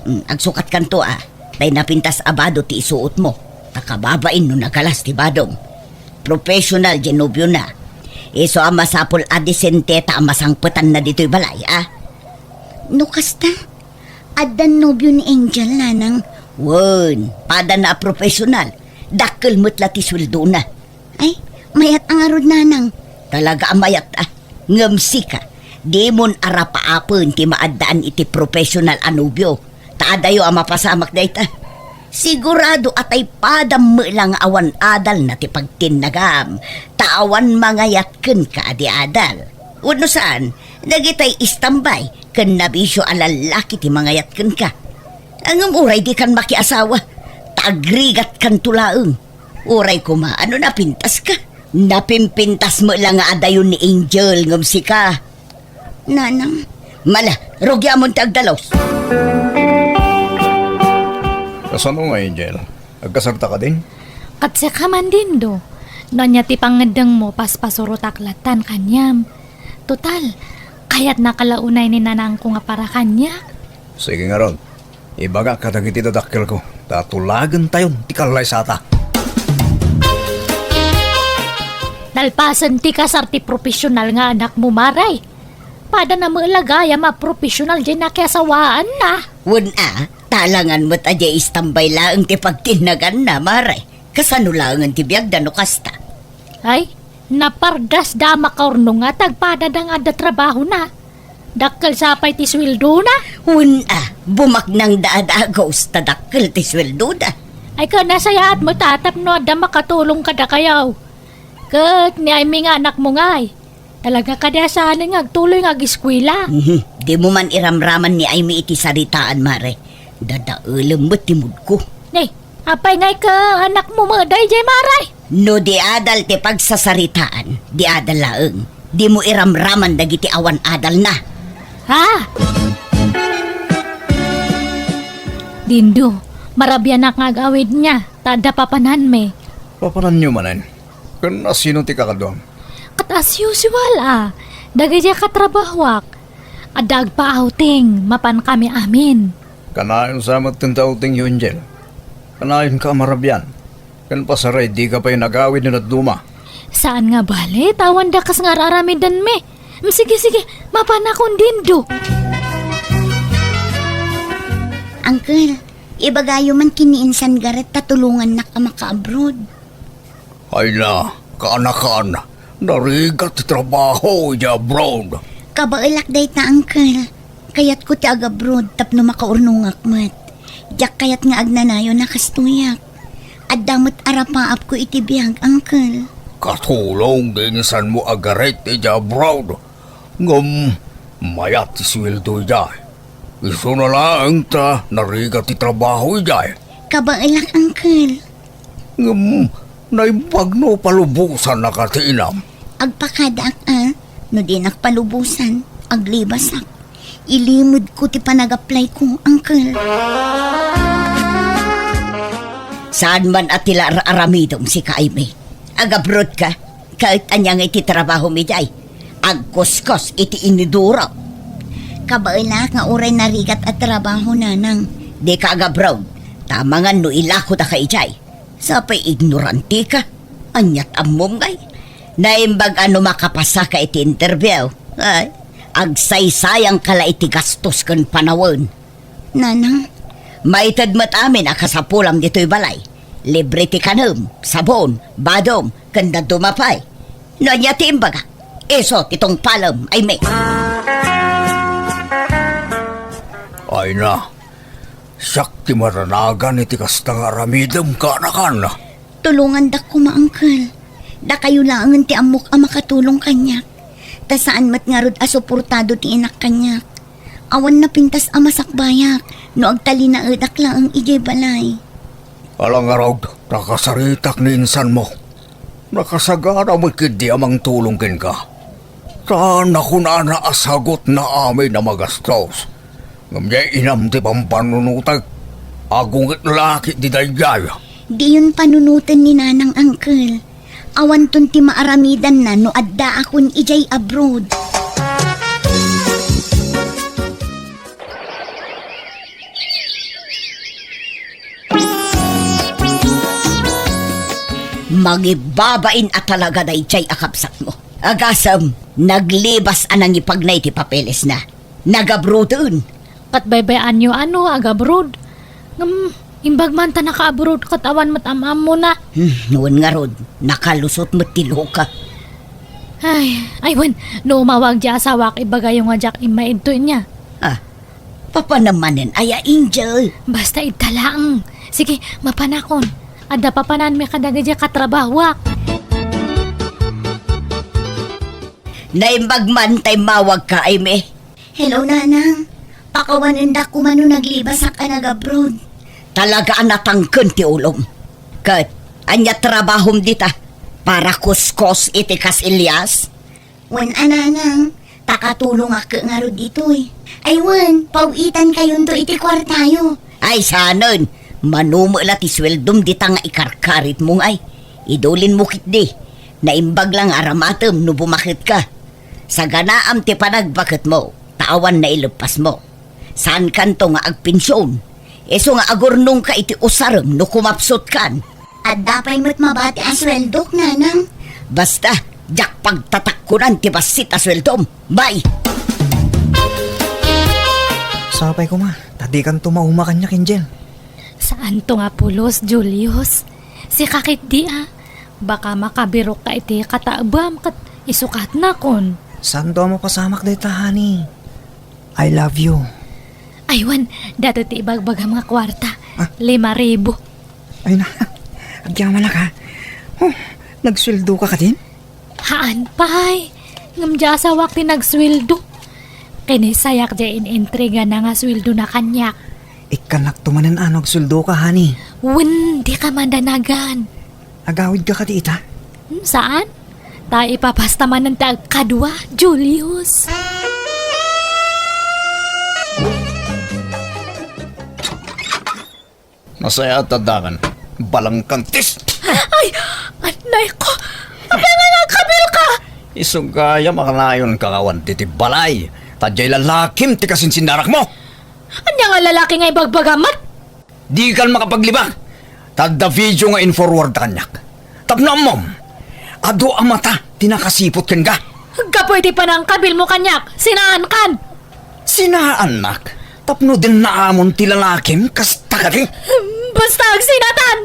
Mm, agsukatkanto, a. Tay napintas a bado ti isuotmo. Ta kababain no nagalas ti badom. Professional diay nobiona. Isu a masapul a disente ta a masangpetanna ditoy balay, a? No kasta, addan nobio ni Angel, nanang? Wen, padana a professional. Dakkel met la ti sueldona. Ay, mayat a ngarud, nanang. Talaga a mayat, a. Ngem sika, dimon arapaapen ti maaddaan iti professional a nobio. Ta adayo a mapasamak dayta. Sigurado a tay padam met la nga awan adalna ti pagtinnagam. Ta awan mangayat kenka a di adal. Wenno saan, dagitay istambay ken nabisio a lallaki ti mangayat kenka. Ngem uray dikan makiasawa, ta agrigatkanto laeng. Uray koma, a no napintaska? Napimpintas met la nga adayo ni Angel ngem sika. Nanang. Mala, rugiamon ti agdalus. Kasano nga, Angel? Agkasarta kadin? Ket sika man, Dindo. No ania ti pangngeddengmo, paspasurotak lattan kaniam. Total, kayatnaka la unay ni nanangko nga para kaniak. Sige ngarud. Ibagak kadagiti dadakkelko, ta tulagentayon ti kallaysata. Nalpasen ti kasar ti profesional nga anakmo, Mare. Padana met la gayam a profesional diay nakiasawaanna. Wen a, talangan met a diay istambay laeng ti pagtinnaganna, Mare. Kasano laengen ti biagda no kasta? Ay, napardasda a makaurnong nga tagpadada nga adda trabahona. Dakkel sa pay ti sueldona. Wen a, bumaknangda a dagus ta dakkel ti sueldoda. Ay, ket nasayaat met a tapno adda makatulong kadakayo. Ket ni Aimee nga anakmo ngay, talaga kadi a saanen nga agtuloy nga ageskuela? Mhm. Dimo man iramraman ni Aimee iti saritaan, Mare. Dadaelem met ti moodko. Ni, apay ngay ket anakmo met daydiay, Mare? No di adal ti pagsasaritaan, di adal laeng. Dimo iramraman dagiti awan adalna. Ha? Dindo, marabianak nga agawidna, ta adda papananmi. Papananyo manen? Ken asino ti kakaduam? Ket as usual a, dagiti katrabahoak. Adda agpa-outing, mapankami amin. Kanayon sa met ti outingyo, Angel. Kanayonka a marabian. Ken pasaray dika pay nagawid no dadduma. Saan nga bale, ta awan dakes nga ar-aramidenmi. Mm, sige, sige, mapanakon, Dindo. Uncle, ibagayo man ken ni Insan Garret ta tulongannak a maka-abroad. Ay na, kaanakan, narigat ti trabaho idiay abroad. Kabaelak dayta, Uncle. Kayatko ti agabroad tapno makaurnongak met. Diak kayat nga agnanayon a kastoyak. Adda met arapaapko iti biag, Uncle. Katulong ti insanmo a Garret idiay abroad. Ngem mayat ti sueldo idiay. Isuna laeng ta narigat ti trabaho idiay. Kabaelak, Uncle. Ngem naimbag no palubosannaka ti inam. Agpakadaak a, no dinak palubosan, aglibasak. Ilimedko ti panagaplayko, Uncle. Saan man a ti la ar-aramidem, sika, Aimee. Agabroad ka? Ket ania ngay ti trabahom idiay? Agkuskos iti iniduro. Kabaelak nga uray narigat a trabaho, nanang. Dika agabroad, ta amangan no ilakodaka idiay. Sapay ignorantika. Aniat ammom ngay? Naimbag a no makapasaka iti interview, ay, agsaysayangka la iti gastos ken panawen. Nanang. Maited met amin a kasapulam ditoy balay. Libre ti kanem, sabon, badom, ken dadduma pay. No ania ti imbagak, isu ti tungpalem, Aimee. Ay na, siak ti maranagan iti kasta nga aramidem, kaanakan. Tulongandak koma, Uncle. Dakayo laengen ti ammok a makatulong kaniak. Ta saan met ngarud a suportado ti inak kaniak. Awan napintas a masakbayak no agtalinaedak laeng idiay balay. Ala ngarud, nakasaritak ni insanmo. Nakasagana met ketdi a mangtulong kenka. Ta nakunana a sagutna amin a magastos. Ngem diay inam ti pampannunotek. Agunget la ketdi daydiay. Diyon panunoten ni Nanang, Uncle. Awanton ti maaramidanna no addaakon idiay abroad. Mangibbabain a talaga daydiay a kabsatmo. Agasem, naglibas a nangipagnay ti papelesna. Nagabroaden. Ket baybay-anyo a no agabroad. Ngem, imbag man ta nakaabroad ket awan met am-ammona. Hmm, wen ngarud, nakalusot met ti luka. Ay, ay wen, no umawag diay asawak, ibagayo nga diak immay idto inya. Ah, papanem manen aya, Angel? Basta idta laeng. Sige, mapanakon. Adda papananmi kadagiti katrabahoak. Naimbag man ta immawagka, Aimee. Hello, Nanang. Pakawanendak koma no naglibasak a nagabroad. Talaga a natangken ti ulom. Ket, ania trabahom dita? Para kuskos iti kas-ilyas? Wen a, Nanang, ta katulongak ngarud ditoy. Ay wen, paw-itankayonto iti kuartayo. Ay, saanen, mano met la ti sueldom dita nga ikarkaritmo ngay. Idulinmo ketdi. Naimbag la nga aramatem no bumaketka. Saganaam ti panagbaketmo, ta awan naileppasmo. Saankanto nga agpension. Isu nga agurnongka iti usarem no kumapsutkan. Adda pay met mabati a sueldok, Nanang. Basta, diak pagtatakkonan ti bassit a sueldom. Bye! Sapay koma, ta dikanto mauma kaniak, Angel. Saanto nga pulos, Julius. Sika ketdi a. Baka makabirokka iti kataebam ket isukatnakon. Saanto a mapasamak dayta, honey. I love you. Ay wen, datoy ti ibagbagam nga kuarta. Ah? Lima ribu. Ay na, agyamanak, ha? Oh, nagsueldoka kadin? Haan pay. Ngem diay asawak ti nagsueldo. Kinisayak diay in-intrigana nga sueldona kaniak. Ikkannakto manen a no agsueldoka, honey. Wen, dika madanagan. Agawidka kadi ita? Hmm, saan? Ta ipapasta manen ti agkadua, Julius. Nasayaat a dangan. Balangkantis! Ay! Anay ko! Apay nga nagkabilka? Isu gayam a kanayonka nga awan ditoy balay. Ta diay lalakim ti kasinsinnarakmo. Ania nga lalaki nga ibagbagam met? Dikan makapaglibak. Ta adda video nga in-forward ta kaniak. Tapno ammom, adu a mata ti nakasiput kenka. Gapu iti panangkabilmo kaniak, sinaankan. Sinaannak? Tapno dinnaamon ti lalakim kasta kadi? Basta agsinatan!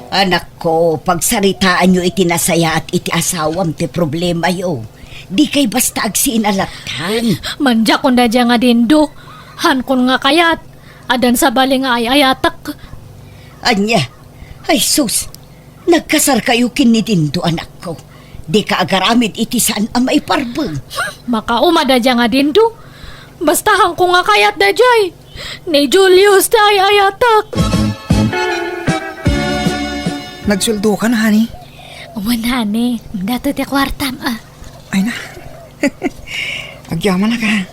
Anakko, pagsaritaanyo iti nasayaat iti asawam ti problemayo. Dikay basta agsinatan. Mandiakon daydiay nga Dindo. Haankon nga kayat. Addan sabali nga ay-ayatek. Ania? Ay sus! Nagkasarkayo ken ni Dindo, anakko. Dika agaramid iti saan a maiparbeng. Makauma daydiay nga Dindo. Basta haankon nga kayat daydiay. Ni Julius ti ay-ayatek. Nagsueldokan, honey? Wen, honey. Datoy ti kuartam, a. Ay na. Agyamanak, a.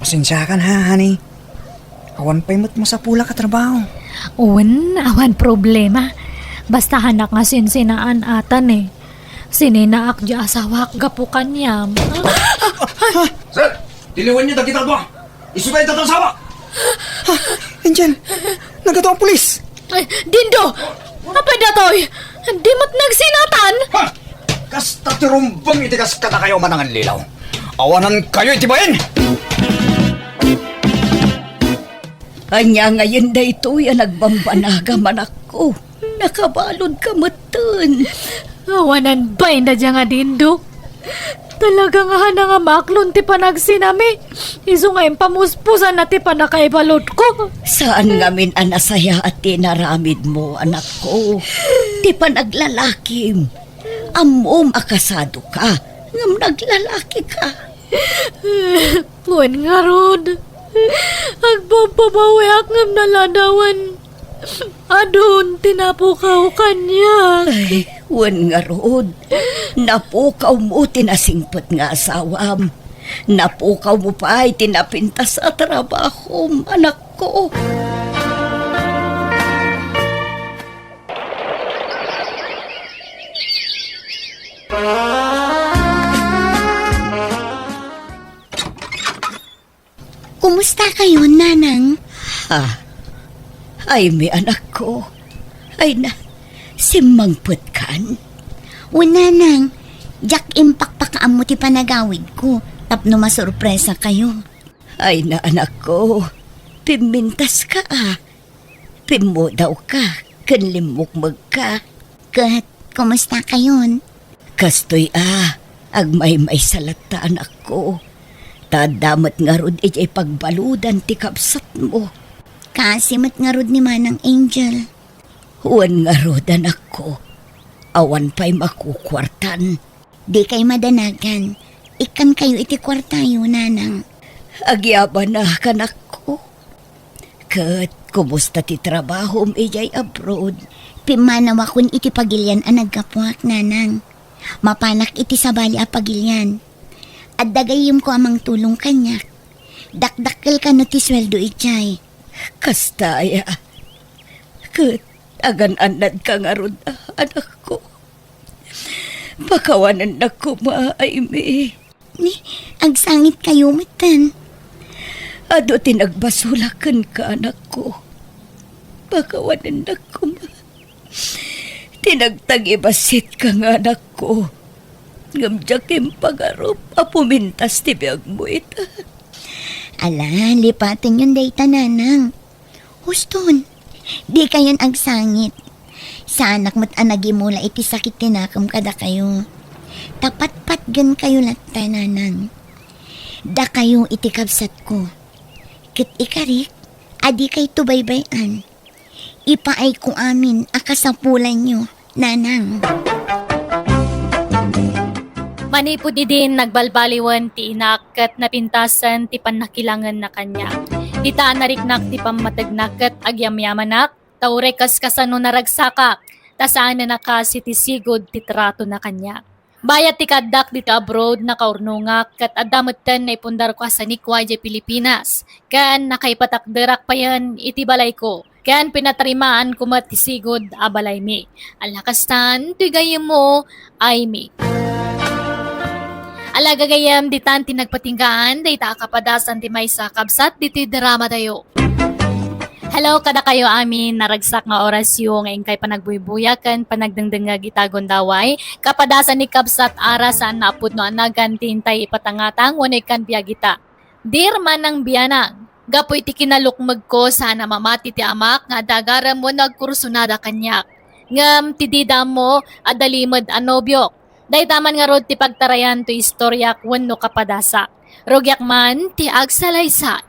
Pasensiakan, ha, honey. Awan pay met masapulak a trabaho. Wen, awan problema. Basta haanak nga sinsinaan atan, e. Sininaak diay asawak gapu kaniam. Sir, tiliwenyo dagita dua. Isu dayta ti asawa. Ah, Angel, nagadu a pulis. Ay, Dindo! Apay datoy? Di met nagsinatan? Ha! Kasta ti rumbeng iti kas kadakayo a manangallilaw. Awanankayo iti bain! Ania ngayen daytoy a nagbambanagam, anakko? Nakabaludka metten. Awanan bain daydiay nga Dindo. Talaga nga haanak nga maaklon ti panagsinami. Isu nga impamuspusanna ti pannakaibaludko. Saan ngamin a nasayaat ti inaramidmo, anakko. Ti panaglalakim. Ammom a kasadoka, ngem naglalakika. Wen ngarud, agpagpabawiak ngem naladawan. Adun ti napukaw kaniak. Ay, wen ngarud, napukawmo ti nasingpet nga asawam. Napukawmo pay ti napintas a trabahom, anakko. Kumusta kayon, Nanang? Ah, Aimee, anakko. Ay na, simmangpetkan? O, Nanang, diak impakpakaammo ti panagawidko tapno masurpresakayo. Ay na, anakko, pimmintaska, a. Pimmudawka ken limmukmegka. Ket, kumusta kayon? Kastoy a, agmaymaysa latta, anakko. Ta adda met ngarud idiay pagbaludan ti kabsatmo. Kaasi met ngarud ni Manang Angel. Wen ngarud, anakko. Awan pay makukuartan. Dikay madanagan. Ikkankayo iti kuartayo, Nanang. Agyabanak, anakko. Ket kumusta ti trabahom idiay abroad? Pimmanawakon iti pagilian a naggapuak, Nanang. Mapanak iti sabali a pagilian. Adda gayyemko a mangtulong kaniak. Dakdakkel kano ti sueldo idiay. Kasta aya. Ket agan-annadka ngarud, anakko. Pakawanennak koma, Aimee. Ni, agsangitkayo metten. Adu ti nagbasolak kenka, anakko. Pakawanennak koma ti nagtangibasitka nga anakko. Ngem diak impagarup a pumintas ti biagmo ita. Ala, lipatenyon dayta, Nanang. Huston, dikayon agsangit. Saanak met a nagimula iti sakit ti nakem kadakayo. Ta patpatgenkayo latta, Nanang. Dakayo iti kabsatko. Ket ikarik, a dikayto baybay-an. Ipaayko amin a kasapulanyo. Nanang. Manipud idin, nagbalbaliwen ti inak ket napintasen ti pannakilangenna kaniak. Dita a nariknak ti pammategna ket agyamyamanak, ta uray kas kasano naragsakak, ta saanen a kas iti sigud ti tratona kaniak. Bayat ti kaaddak ditoy abroad, nakaurnongak, ket adda metten naipundarko a sanikua idiay Pilipinas, ken nakaipatakderak payen iti balayko, ken pinatarimaanko met ti sigud a balaymi. Ala kastan, toy gayyemmo, Aimee. Ala gagayyem, ditan ti nagpatinggaan dayta a kapadasan ti maysa a kabsat ditoy dramatayo. Hello kadakayo amin, naragsak nga orasyo nga inkay panagbuybuya ken panagdengdengngeg ita gundaway. Kapadasan ni kabsat Ara, saan a pudno a nagan ti intay ipatangatang wenno ikkan biag ita. Dear Manang Bianang, gapu iti kinalukmegko, saan a mamati ti amak nga adda agarem wenno agkursunada kaniak. Ngem ti dida ammo, adda limed a nobiok. Dayta man ngarud ti pagtarayan toy istoriak wenno kapadasak. Rugiak man ti agsalaysay.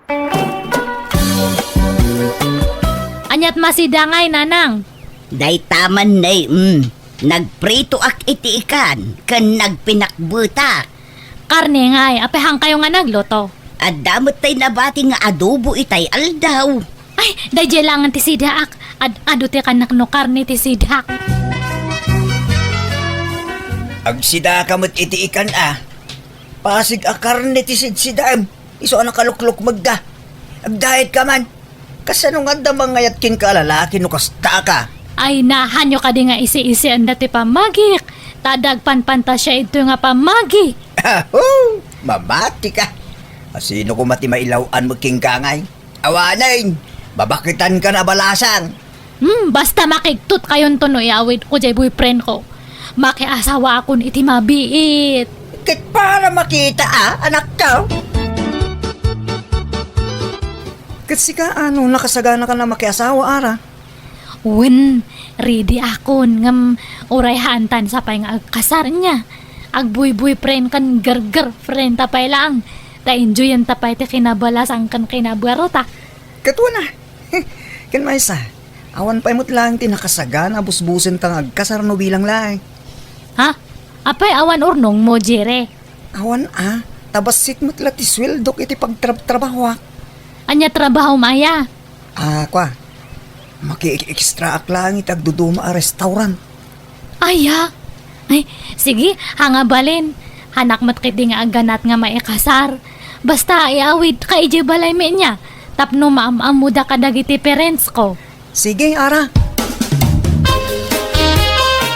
Aniat masida ngay, Nanang? Dayta man, ne, mm. Nagpritoak iti ikan ken nagpinakbetak. Karne ngay, apay haankayo nga nagluto? Adda met tay nabati nga adobo itay aldaw. Ay, daydiay laengen ti sidaak. Ad-adu ti kannak no karne ti sidaak. Agsidaka met iti ikan a. Pasig a karne ti sidsidaem. Isu a nakaluklukmegda. Agdayetka man. Kasano nga adda mangayat kenka a lalaki no kastaka? Ay, nahanyo kadi nga isi-isienda ti pammagik. Ta adda agpanpantasia idtoy nga pammagi. Aho! Mamatika. A sino koma ti mailaw-an met kenka ngay? Awanen, babaketankan a balasang. Hmm, basta makigtot kayonto no iawidko jay boyfriend ko. Makiasawaakon iti mabiit. Ket para makita a, anakko. Ket sika, ano, nakasaganakan a makiasawa, Ara? Wen, ready akon, ngem uray haantan sapay nga agkasar nia. Agboy-boyfriend ken girlfriend ta pay laeng. Ta enjoyenta pay ti kinabalasang ken kinabarata. Ket wen a. Ken maysa, awan pay met laeng ti nakasagana a busbusenta nga agkasar no bilang laeng. Ha? Apay awan urnongmo, Jire? Awan a, ta bassit met la ti sueldok iti pagtrabtrabahoak. Ania trabahom aya? Ah, kua, maki-extraak laeng iti agduduma a restaurant. Aya? Ay, sige, haan nga balin. Haanak met ketdi nga agganat nga maikasar. Basta iawidka idiay balaymi nia, tapno maam-ammoda kadagiti parentsko. Sige, Ara.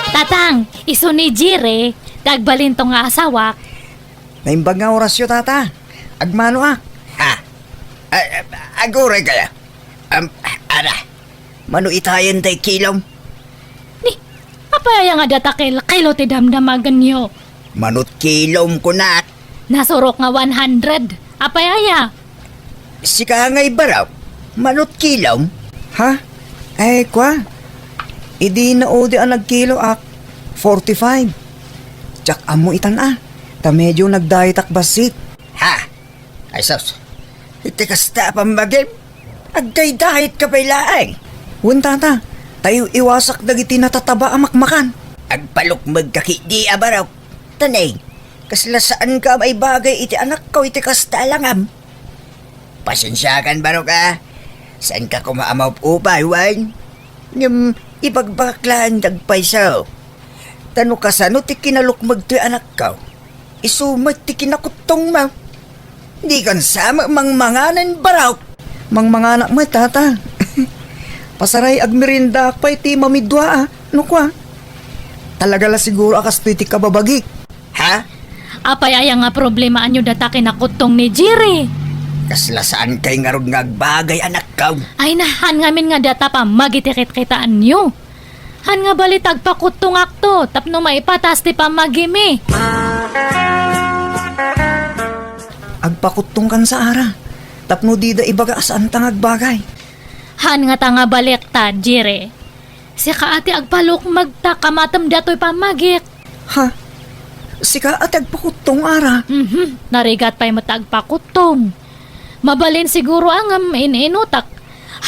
Tatang, isu ni Jire, ti agbalinto nga asawak. Naimbag nga orasyo, Tata. Agmanoak. Ha? A-, a-, aguray kaya? Am, Ara, mano itayen tay kilom? Ni, apay aya nga data kel-, kilo ti damdamagenyo? Manot kilom, kunak. Nasurok nga one hundred. Apay aya? Sika ngay barok, manot kilom? Ha? Ay, kua. Idi naudi a nagkiloak, forty-five. Diak ammo itan a, ta medio nagdayetak bassit. Ha? Ay sus, iti kasta a pammagim, agdaydayetka pay laeng. Wen, Tata, ta iw-iwasak dagiti natataba a makmakan. Agpalukmegka ketdi a barok. Tanay, kasla saanka a maibagay iti anakko iti kasta a langam. Pasensiakan, barok a. Saanka koma a maupupay, wen? Ngem ibagbagak laeng ti agpayso. Ta no kasano ti kinalukmeg toy anakko, isu met ti kinakuttongmo. Dikan sa met mangmanganen, barok. Mangmanganak met, Tata. Pasaray, agmeriendaak pay ti mamidua a, no kua. Talaga la siguro a kastoy ti kababagik. Ha? Apay aya nga problemaanyo data kinakuttong ni Jire? Kasla saankay ngarud nga agbagay, anakko. Ay, haan ngamin nga data pammagiti kitkitaanyo. Haan nga bali ta agpakuttongakto tapno maipatas ti pammagimi. Agpakuttongkan sa, Ara, tapno dida ibaga a saanta nga agbagay. Haan ngata nga balikta, Jire. Sika a ti agpalukmeg ta kamatem datoy pammagik. Ha? Sika a ti agpakuttong, Ara? Mhm. Narigat pay met ta agpakuttong. Mabalin siguro a ngem in-inutak.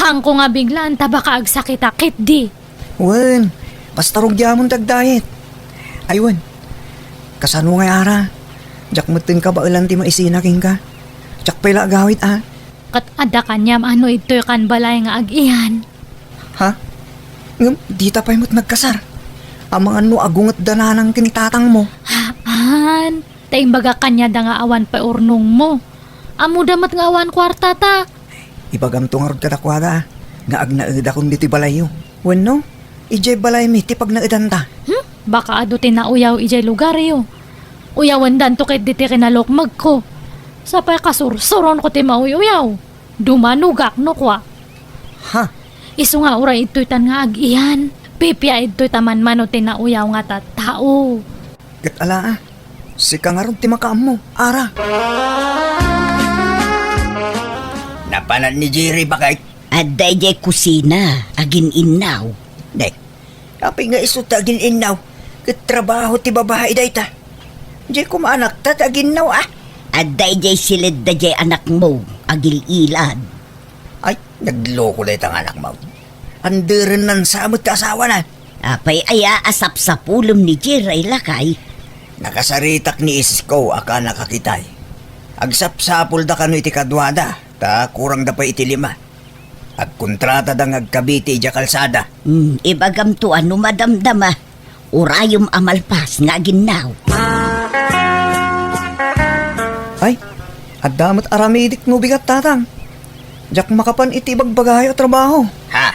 Haanko nga biglaan ta baka agsakitak ketdi. Wen, basta rugiamon ti agdayet. Ay, wen, kasano ngay, Ara? Diak metten kabaelan ti maisina kenka. Diak pay la agawid a. Ket adda kaniam a no idtoykan balay nga ag-iyan? Ha? Ngem dita pay met nagkasar? Amangan no agungetda nanang ken tatangmo. Haan, ta imbagak kaniada nga awan pay urnongmo. Ammoda met nga awan kuartata. Ibagamto ngarud kadakuada nga agnaedakon ditoy balayyo. Wenno, idiay balaymi ti pagnaedanta. Hmm? Baka adu ti nauyaw idiay lugaryo. Uyawendanto ketdi ti kinalukmegko. Sapay kasursuronko ti mauy-uyaw. Dumanogak no kua. Ha? Isu nga uray idtoytan nga ag-iyan, pipia idtoy ta manmano ti nauyaw nga tattao. Ket ala a, sika ngarud ti makaammo, Ara. Napanan ni Jerry, baket? Adda idiay kusina, agin-innaw. Dek, apay nga isu ti agin-innaw? Ket trabaho ti babai dayta. Diay koma anakta ti aginnaw a. Adda idiay siledda diay anakmo, agil-ilad. Ay, nagloko dayta nga anakmo. Anderennan sa met ti asawana. Apay aya a sapsapulem ni Jerry, lakay? Nakasaritak ni isko a kanak a kitay. Agsapsapulda kano iti kaduada, ta kurangda pay iti lima. Agkontratada nga agkabiti idiay kalsada. Hmm, ibagamto a no madamdama, urayem a malpas nga aginnaw. Ay, adda met aramidik no bigat, Tatang. Diak makapan iti ibagbagayo a trabaho. Ha?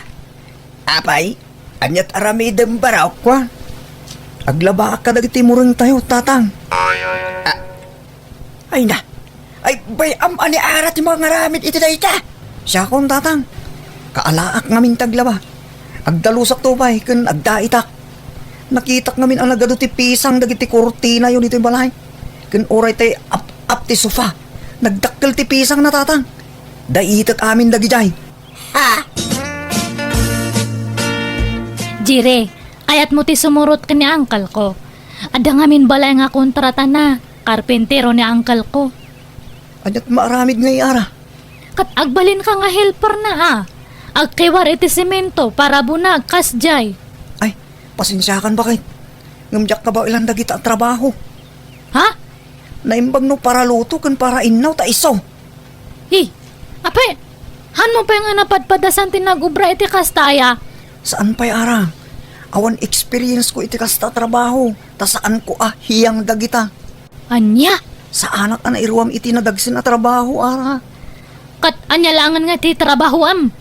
Apay? Aniat aramidem, barok? Kua, aglabaak kadagiti murengtayo, Tatang. Ah, Ay na, ay, bay-am a ni Ara ti mangaramid iti dayta. Siakon, Tatang. Kaalaak ngamin ti aglaba. Agdalusakto pay ken agdaitak. Nakitak ngamin a nagadu ti pisang dagiti kurtinayo ditoy balay. Ken uray tay ap-ap ti sofa, nagdakkel ti pisangna, Tatang. Daitek amin dagidiay. Ha? Jire, kayatmo ti sumurot ken ni uncle ko? Adda ngamin balay nga kontratana, karpentero ni uncle ko. Aniat maaramid ngay, Ara? Ket agbalinka nga helperna a. Agkiwar iti semento, parabunag, kasdiay. Ay, pasensiakan, baket. Ngem diak kabaelan dagita a trabaho. Ha? Naimbag no paraluto ken parainnaw ta isu. Hi, apay, hanmo pay nga napadpadasan ti nag-obra iti kasta aya? Saan pay, Ara. Awan experience ko iti kasta a trabaho, ta saanko a hiyang dagita. Ania? Saanak a nairuam iti nadagsen a trabaho, Ara. Ket ania laengen nga ti trabahoam?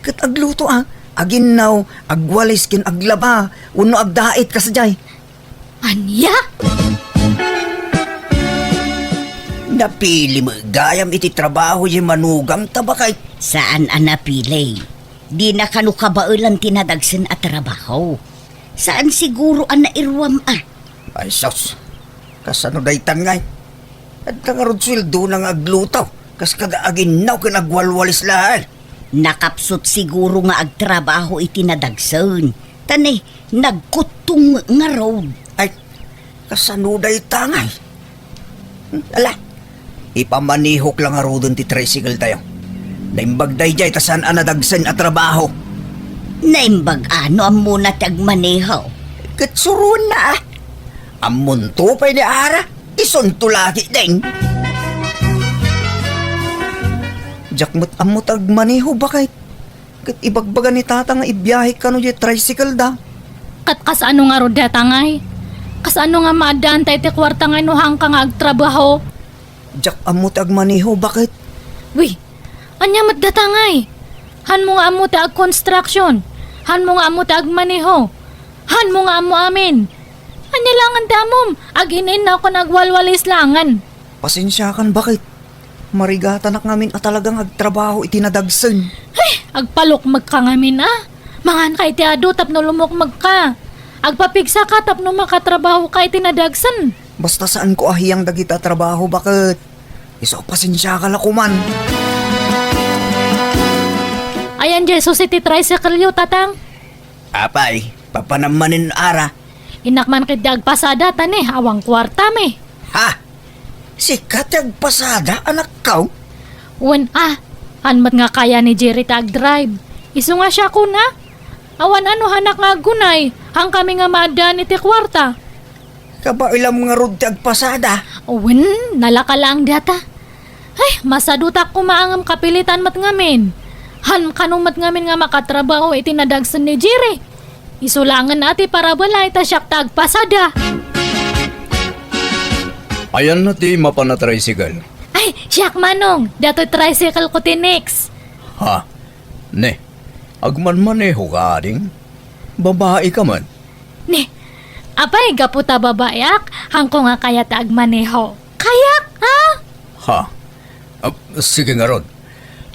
Ket agluto a, aginnaw, agwalis ken aglaba, wenno agdait kasdiay. Ania? Napili met gayam iti trabaho diay manugam ta baket. Saan a napili. Dina kano kabaelan ti nadagsen a trabaho. Saan siguro a nairuam a. Ay sus, kasano daytan ngay? Adda ngarud sueldona nga agluto, kas kada aginnaw ken agwalwalis laeng. Nakapsut siguro nga agtrabaho iti nadagsen. Ta ne, nagkuttong ngarud. Ay, kasano dayta ngay? Hmm, ala, ipamanehok la ngaruden ti tricycle tayo. Naimbag daydiay ta saan a nadagsen a trabaho. Naimbag a no ammona ti agmaneho? Ket suroenna a. Ammonto pay ni Ara, isunto lagi deng. Diak met ammo ti agmaneho, baket. Ket ibagbaga ni Tata nga ibiahek kano diay tricycle da. Ket kasano ngarud dayta ngay? Kasano nga maaddaanta iti kuarta ngay no haanka nga agtrabaho? Diak ammo ti agmaneho, baket. Wi, ania met dayta ngay? Hanmo nga ammo ti agconstruction? Hanmo nga ammo ti agmaneho? Hanmo nga ammo amin? Ania laengen ti ammom? Agin-innaw ken agwalwalis laengen. Pasensiakan, baket. Marigatanak ngamin a talagang agtrabaho iti nadagsen. Ay, agpalukmegka ngamin a. Manganka iti adu tapno lumukmegka. Agpapigsaka tapno makatrabahoka iti nadagsen. Basta saanko a hiyang dagita a trabaho, baket. Isu a pasensiaka la koman. Ayan diay susi ti tricycle-yo, Tatang. Apay, papanam manen, Ara? Innak man ketdi agpasada ta ne, awan kuartam. Ha? Sika ti agpasada, anakko? Wen a, haan met nga kaya ni Jerry ti agdrive. Isu nga siakon a. Awan a no haanak nga aggunay, haankami nga maaddaan iti kuarta. Kabaelam ngarud ti agpasada? Wen, nalaka laeng dayta. Ay, masadutak koma ngem kapilitan met ngamin. Haan kano met ngamin nga makatrabaho iti nadagsen ni Jerry. Isu laengen a ti parabalay ta siak ti agpasada. Ayanna ti mapan a tricycle? Ay, siak, Manong. Datoy tricycle ko ti next. Ha? Ne, agmanmaneho ka, ading? Babai ka man? Ne, apay, gapu ta babaiak, haanko nga kayat ti agmaneho. Kayak, ha? Ha? Ah, sige ngarud.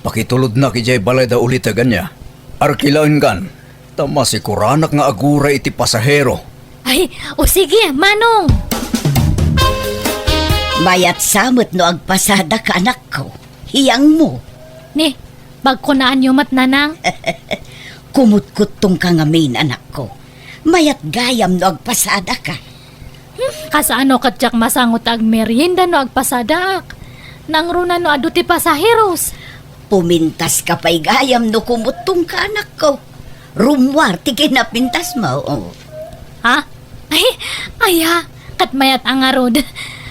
Pakitulodnak idiay balay da uliteg ania. Arkilaenkan, ta masikuranak nga aguray iti pasahero. Ay, o sige, Manong. Mayat sa met no agpasadaka, anakko. Hiyangmo. Ni, pagkunaanyo met, Nanang? Kumutkuttongka ngamin, anakko. Mayat gayam no agpasadaka. Hmm, kasano ket diak masango ti agmerienda no agpasadaak? Nangruna no adu ti pasaheros? Pumintaska pay gayam no kumuttongka, anakko. Rummuar ti kinapintasmo. Ha? Ay, aya, ket mayat a ngarud.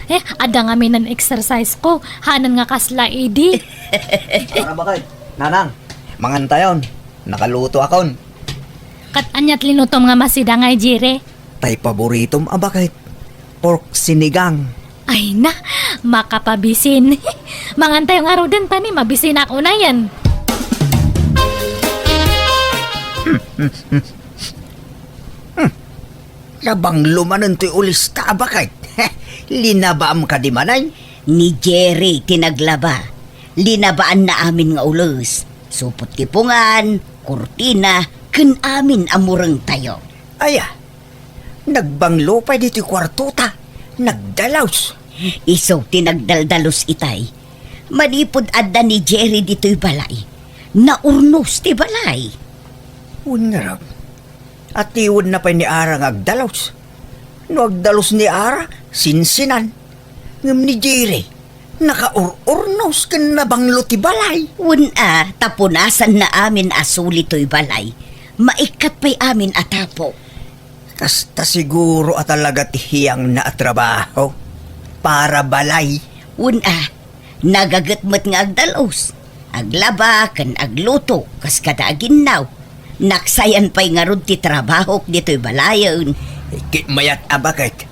Eh, adda ngamin exercise ko, hanan nga kasla idi. Tara, baket. Nanang, mangantayon. Nakalutoakon. Ket aniat linutom nga masida ngay, Jerry? Tay paboritom a baket, pork sinigang. Ay na, makapabisin. Mangantayo ngaruden ta ni mabisinak unayen. Hmm, nabanglo manen toy ulista a baket. Linabaam kadi manen? Ni Jerry ti naglaba. Linabaanna amin nga ules. Supot ti pungan, kurtina, ken amin a murengtayo. Aya, nagbanglo pay ditoy kuartota. Nagdalus. Isu ti nagdaldalus itay. Manipud adda ni Jerry ditoy balay, naurnos ti balay. Wen ngarud, atiwenna pay ni Ara nga agdalus. No agdalus ni Ara, sinsinan. Ngem ni Jerry, nakaur-urnos ken nabanglo ti balay. Wen a, ta punasanna amin a suli toy balay. Maikkat pay amin a tapo. Kasta siguro a talaga ti hiyangna a trabaho. Para balay. Wen a, nagaget met nga agdal-os, aglaba, ken agluto, kas kada aginnaw. Naksayan pay ngarud ti trabahok ditoy balayen. Ket mayat a baket.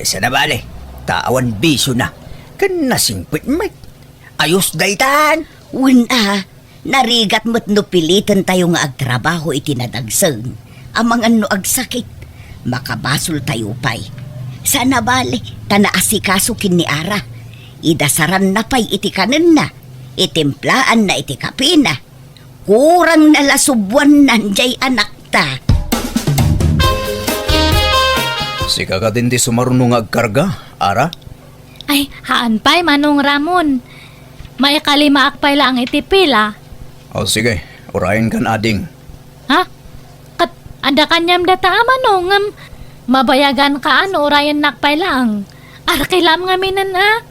Sana bale, ta awan bisiona. Ken nasingpet met. Ayos daytan. Wen a, narigat met no pilitentayo nga agtrabaho iti nadagsen, amangan no agsakit, makabasoltayo pay. Sana bale, ta naasikaso ken ni Ara. Idasaranna pay iti kanenna, itimplaanna iti kapina. Kurangna la subuannan jay anakta. Sika kadin ti sumaruno nga agkarga, Ara? Ay, haan pay, Manong Ramon. Maikalimaak pay laeng iti pila. O, sige, urayenkan, ading. Ha? Ket adda kaniam data a Manong, ngem mabayaganka a no urayennak pay laeng. Arkilam ngaminen a?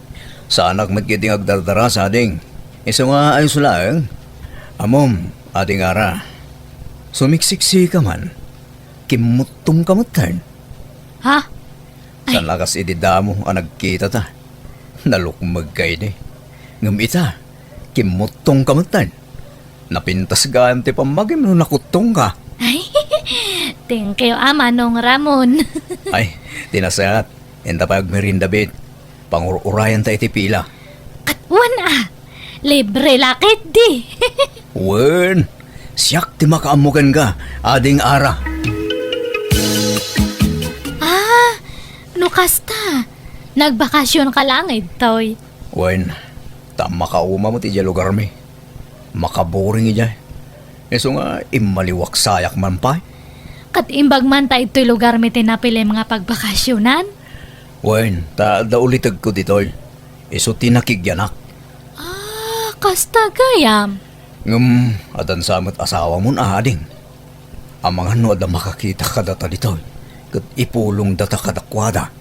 Saanak met ketdi nga agdardaras, ading. Isu nga ayos laeng. Ammom, ading Ara. Sumiksiksika man. Kimmuttomka metten. Ha? Ay. Saan a kas idi damo a nagkitata. Nalukmegka idi. Ngem ita, kimmuttomka metten. Napintas gayam ti pammagim no nakuttongka. Ay, thank you, a, Manong Ramon. Ay, ti nasayaat, inta pay agmerienda, bet. Pangur-urayanta iti pila. Ket wen a, libre la ketdi. Wen, siak ti makaammo kenka, ading Ara. Ah, no kasta, nagbakasionka laeng ditoy? Wen, ta makauma met idiay lugarmi. Makaboring idiay. Isu nga immaliwak sayak man pay. Ket imbag man ta idtoy lugarmi ti napilim nga pagbakasionan? Wen, ta adda ulitegko ditoy. Isu ti nakigyanak. Ah, kasta gayam. Ngem addan sa met asawamon a, ading. Amangan no adda makakita kadata ditoy, ket ipulongdata kadakuada.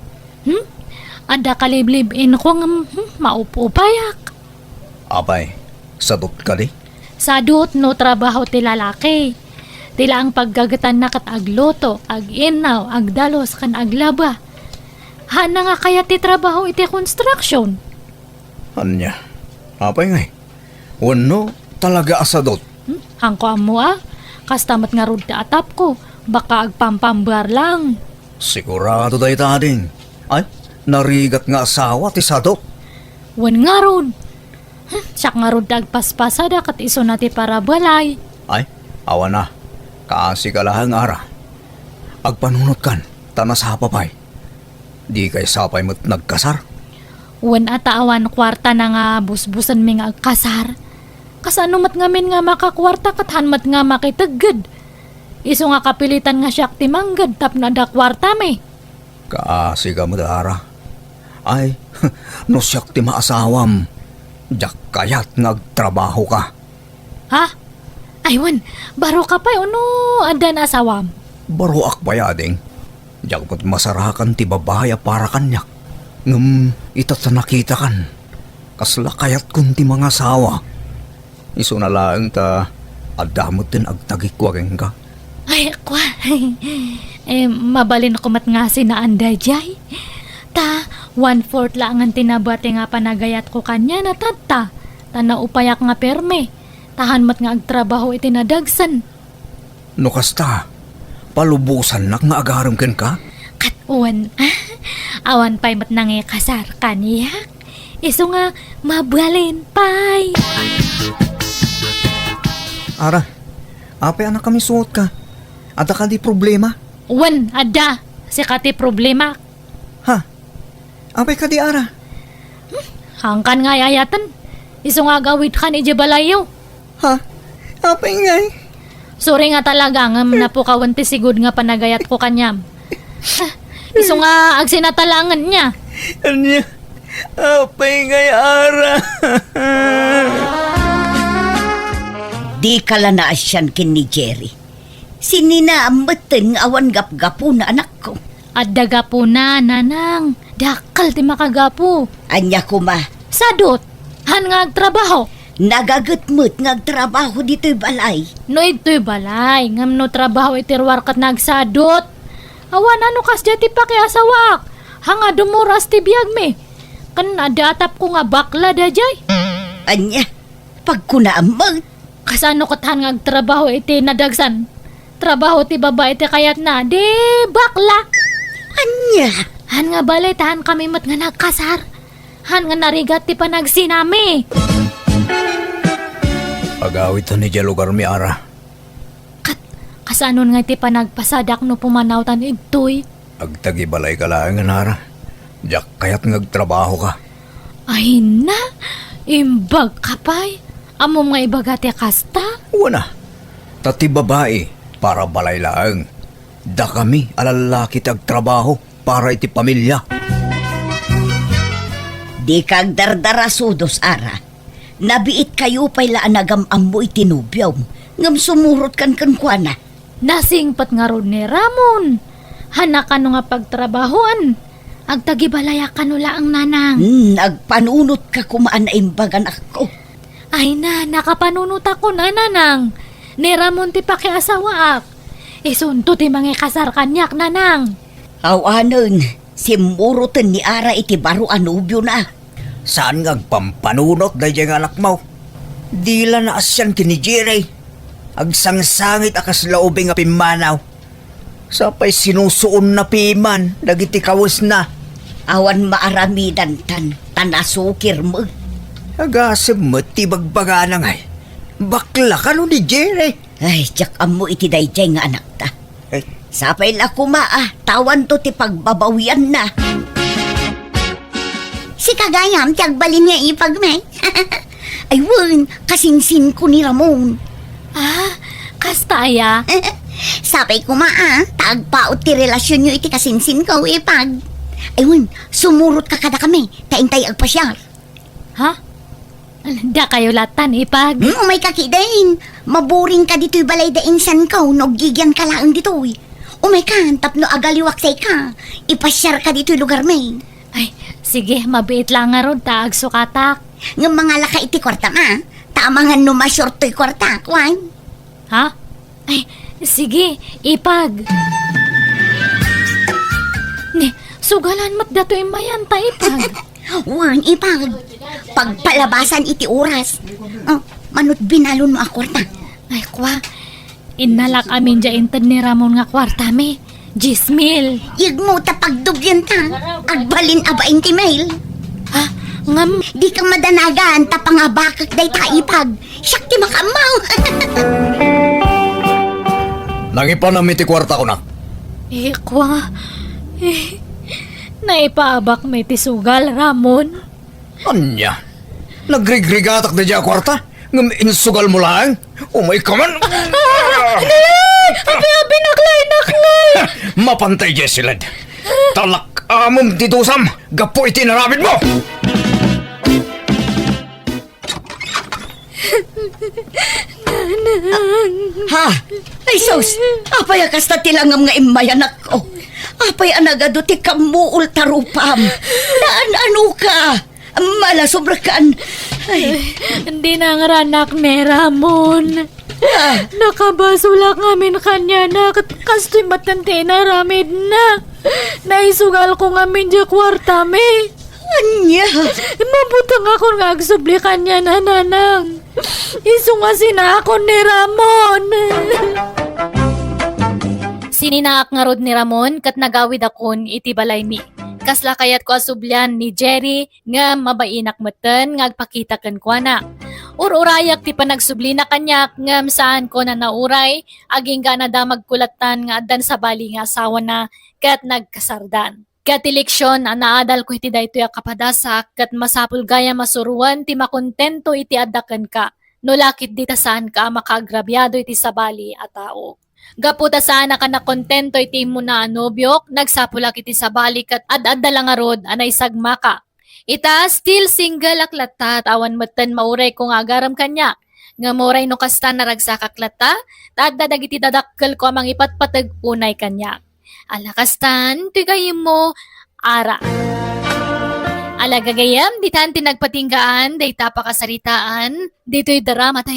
Hmm? Adda kaliblib-inko ngem, hmm, maup-upayak. Apay, sadot kadi? Sadot no trabaho ti lalaki. Ti laeng paggagetanna ket agluto, ag-innaw, agdalus, ken aglaba. Haanna nga kayat ti trabaho iti construction. Ania? Apay ngay? Wenno, talaga a sadot? Hmm? Haanko ammo a. Kasta met ngarud ti atapko. Baka agpampambar lang. Sigurado dayta, ading. Ay, narigat nga asawa ti sadot. Wen ngarud. Hmm, siak ngarud ti agpaspasada ket isuna ti parabalay. Ay, awan a. Kaasika laeng, Ara. Agpanunotkan, ta nasapa pay. Dikay sapay met nagkasar? Wen a, ta awan kuartana nga busbusenmi nga agkasar. Kasano met ngamin nga makakuarta ket haan met nga makitegged? Isu nga kapilitan nga siak ti mangged tapno adda kuartami. Kaasika met, Ara. Ay, no siak ti maasawam, diak kayat nga agtrabahoka. Ha? Ay wen, baroka pay wenno addan asawam? Baroak pay, ading. Diak met masarakan ti babai a para kaniak. Ngem ita ta nakitakan, kasla kayatkon ti mangasawa. Isuna laeng ta adda met ti agtagikua kenka. Ay, kua. Eh, mabalinko met nga sinaan daydiay. Ta, one-fourth laengen ti nabati nga panagayatko kaniana tatta. Ta naupayak nga permi. Ta haan met nga agtrabaho iti nadagsen. No kasta, palubosannak nga agarem kenka? Ket wen, ah, awan pay met nangikasar kaniak. Isu nga mabalin pay. Ara, apay a nakamisuotka? Adda kadi problema? Wen, adda. Sika ti problema. Ha? Apay kadi, Ara? Hmm, haankan nga ay-ayaten. Isu nga agawidkan idiay balayyo. Ha? Apay ngay? Sorry nga talaga ngem napukawen ti sigud nga panagayatko kaniam. Isu nga agsinatalangen niya. Ania? Apay ngay, Ara? Dika la naasian ken ni Jerry. Sininaam metten nga awan gapgapuna, anakko. Adda gapuna, nanang. Dakkel ti makagapu. Ania koma? Sadot. Haan nga agtrabaho. Nagaget met nga agtrabaho ditoy balay. No idtoy balay, ngem no trabaho iti ruar ket nagsadot. Awan, ano kasdiay ti pakiasawaak? Haan nga dumuras ti biagmi. Ken adda atapko nga bakla daydiay. Ania? Pagkunaam met. Kasano ket haan nga agtrabaho iti nadagsan? Trabaho ti babai ti kayatna, di bakla. Ania? Haan nga balay ta haan kami met nga nagkasar. Haan nga narigat ti panagsinami. Agawidtan idiay lugarmi, Ara. Kat, kasanon nga iti panagpasadak no pumanawtan idtoy? Agtagibalayka laeng, Ara. Diak kayat nga agtrabahoka. Ay na, imbagka pay. Ammom nga ibaga ti kasta? Wen a. Ta ti babai, para balay laeng. Dakami a lallaki ti agtrabaho para iti pamilia. Dika agdardarasudos, Ara. Nabiitkayo pay la a nagam-ammo iti nobiom, ngem sumurotkan kenkuana. Nasingpet ngarud ni Ramon. Haan a kano nga pagtrabahoan. Agtagibalayak kano laeng, Nanang. Hmm, agpanunotka koma a naimbag, anakko. Ay na, nakapanunotakon a, Nanang. Ni Ramon ti pakiasawaak. Isunto ti mangikasar kaniak, Nanang. Awanen, simmuroten ni Ara iti baro a nobiona. Saan nga agpampanunot daydiay nga anakmo? Dila naasian ken ni Jerry. Agsangsangit a kasla ubing a pimmanaw. Sapay sinusuonna piman dagiti kawesna. Awan maaramidantan, ta nasukir met. Agasem met ti bagbagana ngay. Bakla kano ni Jerry? Ay, diak ammo iti daydiay nga anakta. Ay. Sapay la koma a, ta awanto ti pagbabawianna. Sika gayam ti agbalin nga ipagmi. Ay wen, kasinsinko ni Ramon. Ah, kasta aya? Sapay koma a, ta agpaut ti relasionyo iti kasinsinko, ipag. Ay wen, sumurotka kadakami, ta intay agpasiar. Ha? Dakayo latan, ipag? Hmm, umayka ketdin. Maburingka ditoy balay da insanko no aggigianka laeng ditoy. Umaykan tapno agaliwak sika. Ipasiarka ditoy lugarmi. Ay, sige, mabiit la ngarud ta agsukatak. Ngem mangalaka iti kuartam a, ta amangan no masior toy kuartak, wen? Ha? Ay, sige, ipag. Ni, sugalan met datoy immayan ta, ipag. Wen, ipag. Pagpalabasan iti oras. Oh, manut binalon mo a kuarta. Ay, kwa. Innalak amin dia inted ni Ramon nga kuartami. Dies mil. Yegmo ta pagdoblienta. Agbalin a bainte mil. Ha? Ngem? Dika madanagan ta pangabakek dayta, ipag. Siak ti makaammo. Nangipanam iti kuarta, kunak. Ikwa. Eh, naipaabakmi ti sugal, Ramon. Ania? Nagrigrigatak daydiay a kuarta? Ngem insugalmo laeng? Umayka man! Ah! Nay! Abi, abi, naklay, naklay! Mapantay, Jessiled. Talak-amem ti dusam gapu iti inaramidmo! Nanang. Ha? Ay, sus! Apay a kasta ti langam nga immay, anakko? Apay a nagadu ti kammuol ta rupam? Naan-ano ka? Mala, sobrakan. Ay. Ay, di nangranak ni Ramon. Ah. Nakabasolak ngamin kaniana, ket kastoy met ti inaramidna. Naisugalko ngamin diay kuartami. Ania? Mabutengakon nga agsubli kaniana, nanang. Isu nga sinaakon ni Ramon. Sininaak ngarud ni Ramon ket nagawidakon iti balaymi. Kasla kayatko a sublian ni Jerry, ngem mabainak metten nga agpakita kenkuana. Ur-urayak ti panagsublina kaniak, ngem saanko a nauray, agingga a nadamagko lattan nga addan sabali nga asawana ket nagkasardan. Ket ti leksion a naadalko iti daytoy a kapadasak ket masapul gayam a suroen ti makontento iti adda kenka, no la ketdi ta saanka a makaagrabiado iti sabali a tao. Gapu ta saanak a nakontento iti immuna a nobiok, nagsapulak iti sabali ket ad-adda la ngarud a naisagmaka. Ita, still single ak latta, ta awan metten maurayko nga agaram kaniak. Ngem uray no kasta, naragsakak latta, ta adda dagiti dadakkelko a mangipatpateg unay kaniak. Ala kastan, ti gayyemmo, Ara. Ala gagayyem, ditan ti nagpatinggaan dayta a pakasaritaan, ditoy drama ta